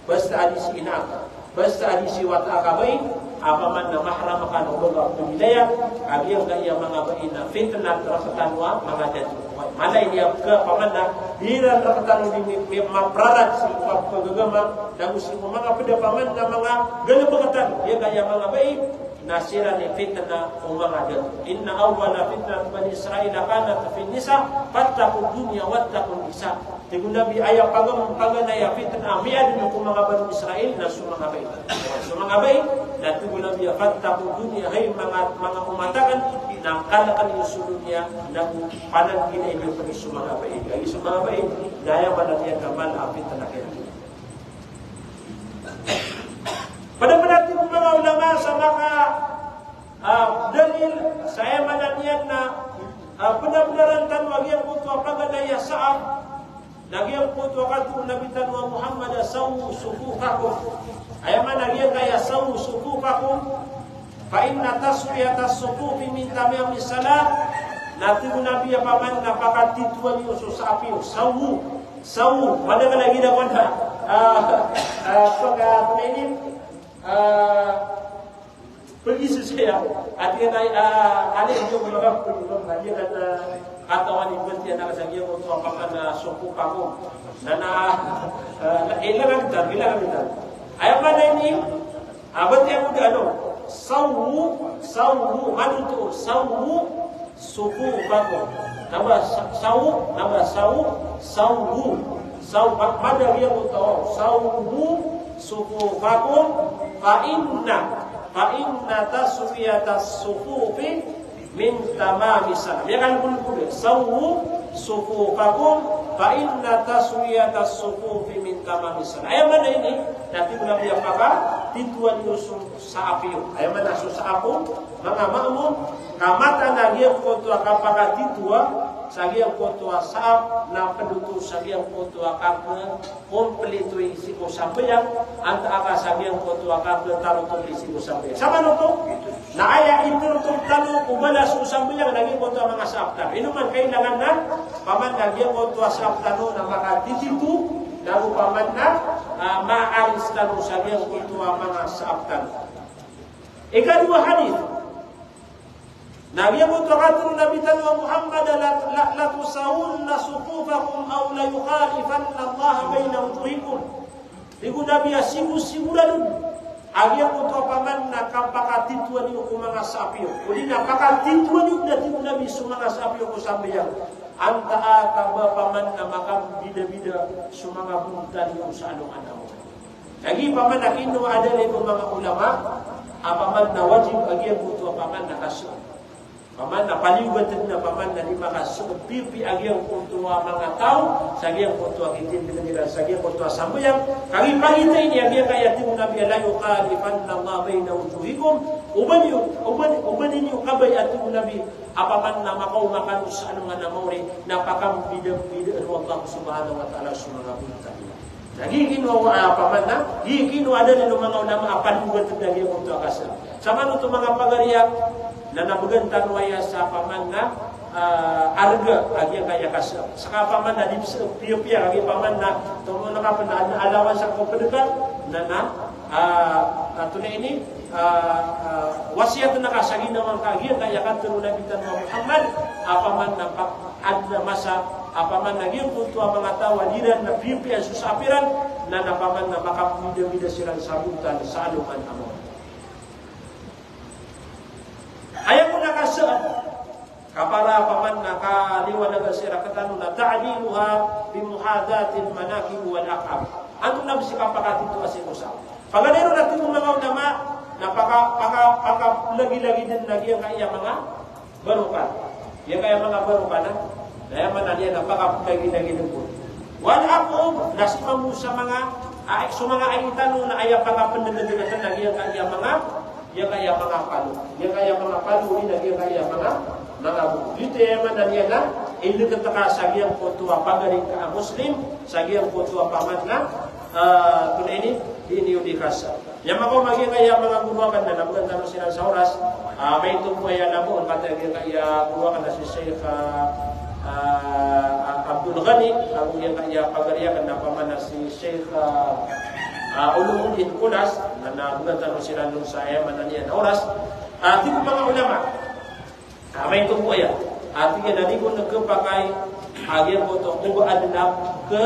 Basta a di sii ina aka, basta a di sii wata aka bai, a paman na mahram ka na oba ka pagilaya a giyangkaya manga bai na fitna rktano a manga dato. Malai niyan ka paman na di iran rktano di mi-, mi-, maprarat sii ko pagagama, nago sii ko manga pd a paman na manga galbk tano, giyangkaya manga bai, na siran i fitna o manga dato. Inna awwala fitnati bani Israila kanat fin nisa, fattaqud dunya wattaqun nisa. Tig o Nabi, aya pagam-, paganay a fitna a miyaadn ko manga Banu Israil na so manga bai. So manga bai, na tig o Nabi a fattaqud dunya, hay manga, manga omat akn, na kalkn iyo so doniya, nago panangginai niyo pn so manga bai. Lagid so manga bai, na aya maana niyan na mala a fitna kiran. Pd a pd a tig o manga ulama sa maka, ah, dalil, sa aya maana niyan na, ah, pd a pd a ran tano a giyangkoto a paganay a saap, na giyangkoto a katharo o Nabi tano a Muhammad a sawwu sufufakum. Aya maana giyangkaya sawwu sufufakum, fa inna taswiyatas sufufi min tamamis salah. Na tig o Nabi a paman na pakatitowan iyo so saap iyo. Sawwu, sawwu. Madakl a ginawa na, ah, ah, pagka, ano ini, ah, pagisa saya. Ati na, ah, ano iyo, mga kapatid, mga kapatid, ah, katawan i batiya na sa giyangkoto a paman na sufufakum. Na, na, ah, ilang kita, ilang kita. Aya maana ini, ah, batiya ko di ano, sawwu, sawwu, ano to, sawwu sufufakum. Na ba sa-, sawu, na ba sawu, sawwu. Saw-, ma-, madakl a giyangkoto, sawwu sufufakum, fa inna, fa inna taswiyatas sufufi min tamamis salah. Miyakalkol ko di, sawwu sufufakum, fa inna taswiyatas sufufi min tamamis salah. Aya maana ini, na tig o Nabi a pakatitowan iyo so saap iyo. Aya maana so saap o manga ma'mum, ka mataan a giyangkoto a kapakatitowa sa giyangkoto a saap na pd oto sa giyangkoto a kap- komplito i sii ko sambayang, antaa ka sa giyangkoto a kaptarotop i sii ko sambayang. Sa manoto, na aya itarotop tano ko balas o sambayang na giyangkoto a manga saap tano. Ino man kailangan na, paman na giyangkoto a saap tano na makatitito, nago paman na, ah, maaris tano sa giyangkoto a manga saap tano. Ikadowa hadith, Na giyangkoto a katharo o Nabi tano a Muhammad, la, la, latusawwunna sufufakum aw layukhalifanna Allahu bayna wujuhikum. Tig o Nabi a sigo-sigoradon a giyangkoto a paman na kapakatitowan iyo ko manga saap iyo. Odi na pakatitowan iyo, na tig o Nabi, so manga saap iyo ko sambayang. Antaa ka ba paman na makambidabida so manga bontal iyo sa alongan a mawri. Lagid paman na kinowa a dalil o manga ulama a paman na wajib a giyangkoto a paman na kasoon. Paman na paliyogat na paman na di makasoon pipiya a giyangkoto a manga taw sa giyangkoto a kitindg iran sa giyangkoto a sambayang. Kagiya pagitay niyan a giyangkaya tig o Nabi a layukhalifanna Allahu bayna wujuhikum. Oba niyo, oba, oba niyo kabaya, tig o Nabi, a paman na makaoma kano sa alongan a mawri na pakambidabidaan o Allah subhanahu wa ta'ala so manga bontal iyo. Na giya kinowa, ah, paman na, giya kinowa a dalil o manga ulama a paliyogat a giyangkoto a kasoon. Sa manoto manga pagari a, na nabgan tano aya sa paman na, ah, arga a giyangkaya kasoon. Sa ka paman na di psa-, piyapiya, a giya paman na, tomo na ka pn na alawan sa ko pdka, na na, ah, ah, tonaa ini, ah, ah, wasiyat na ka sa ginawa ngka a giyangkaya katharo o Nabi tano a Muhammad, a paman na pa-, adn a masa a paman na giyangkoto a manga taw a di ran na pipiya so saap iran, na na paman na makambidabida siran sa bontal sa alongan a mawri. Aya kon a kasoon, kapara paman na kaliwanagan sii rktano na ta'diluha bi muhadhatil manakib wal aq'ab. Antonaa bs i kapakatitowa sii ko saap? Paganay ron a tig o manga ulama, Na paka, paka, pakalagilagid dn a giyangkaya manga barokah. Giyangkaya manga barokah na, na aya maana niyan na pakalagilagid dn. Wal aqab, na so mambo sa manga, ay, so manga ai tano na aya pakapndgdgn a giyangkaya manga, giyangkaya manga palo. Giyangkaya manga palo, odi na giyangkaya manga, manga bo. Giyoto aya maana niyan na, ilkt ka sa giyangkoto a pagari ngka a Muslim, sa giyangkoto a paman na, ah, tonaa ini, di niyo di kasa. Aya makaoma giyangkaya manga goro akn na, na bgan tano siran sa oras. Ah, maito bo aya na bo, kataya giyangkaya goro akn na si Sheikh, ah, ah, Abdul Ghani, ago giyangkaya pagari akn na paman na si Sheikh, ah, ah, Ulumuddin Kulas, na, na bgan tano siran sa aya maana niyan na oras. Ah, tig o manga ulama. Ah, maito bo aya. Ah, tig iyan a di ko khapakay a giyangkoto a koba adn a ke,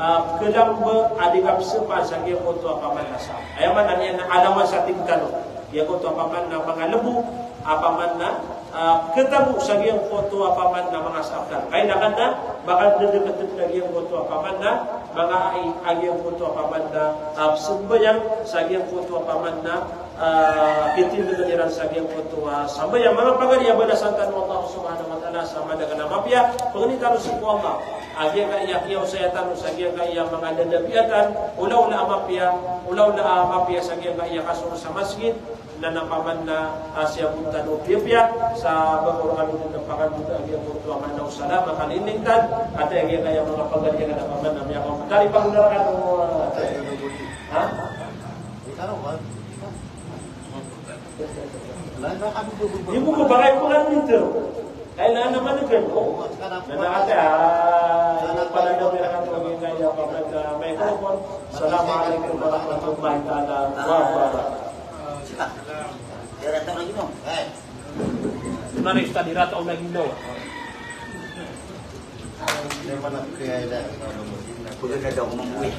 ah, khalamba a di kapsapa sa giyangkoto a paman na sa. Aya maana niyan na alawan sa tig tano. Giyangkoto a paman na manga lbo, a paman na, ah, khatago sa giyangkoto a paman na manga saakal. Kailangan na makadedikit sa giyangkoto a paman na manga ai, a giyangkoto a paman na, ah, sambayang, sa giyangkoto a paman na ah, kitindgn iran sa giyangkoto a sambayang. Manga pagari a balasan tano o Allah Subhanahu wa Ta'ala sa madakl a mapiya. Pangnin tano sii ko Allah a giyangkaya kiyaosaya tano sa giyangkaya manga dadabiyatan, olaola a mapiya, olaola a mapiya sa giyangkaya kasogo sa masgit, na na paman na, ah, siyabot tano piyapiya sa bako rkano dn a pakandod a giyangkoto a maana o salama, kalinlintan, ati a giyangkaya manga pagari a na paman na miyakaoma. Tari pagari rkano, ah, ha? Di bo ko ba kailangan mintero. Kailangan naman ng ganito. Na nakata, ah, yung pala daw yung ano, yung kaya, pag, ah, microphone. Assalamu alaikum warahmatullahi ta'ala wabarakatuh. Narista di rata o naginaw. Pagkakadaw ko ng uwi.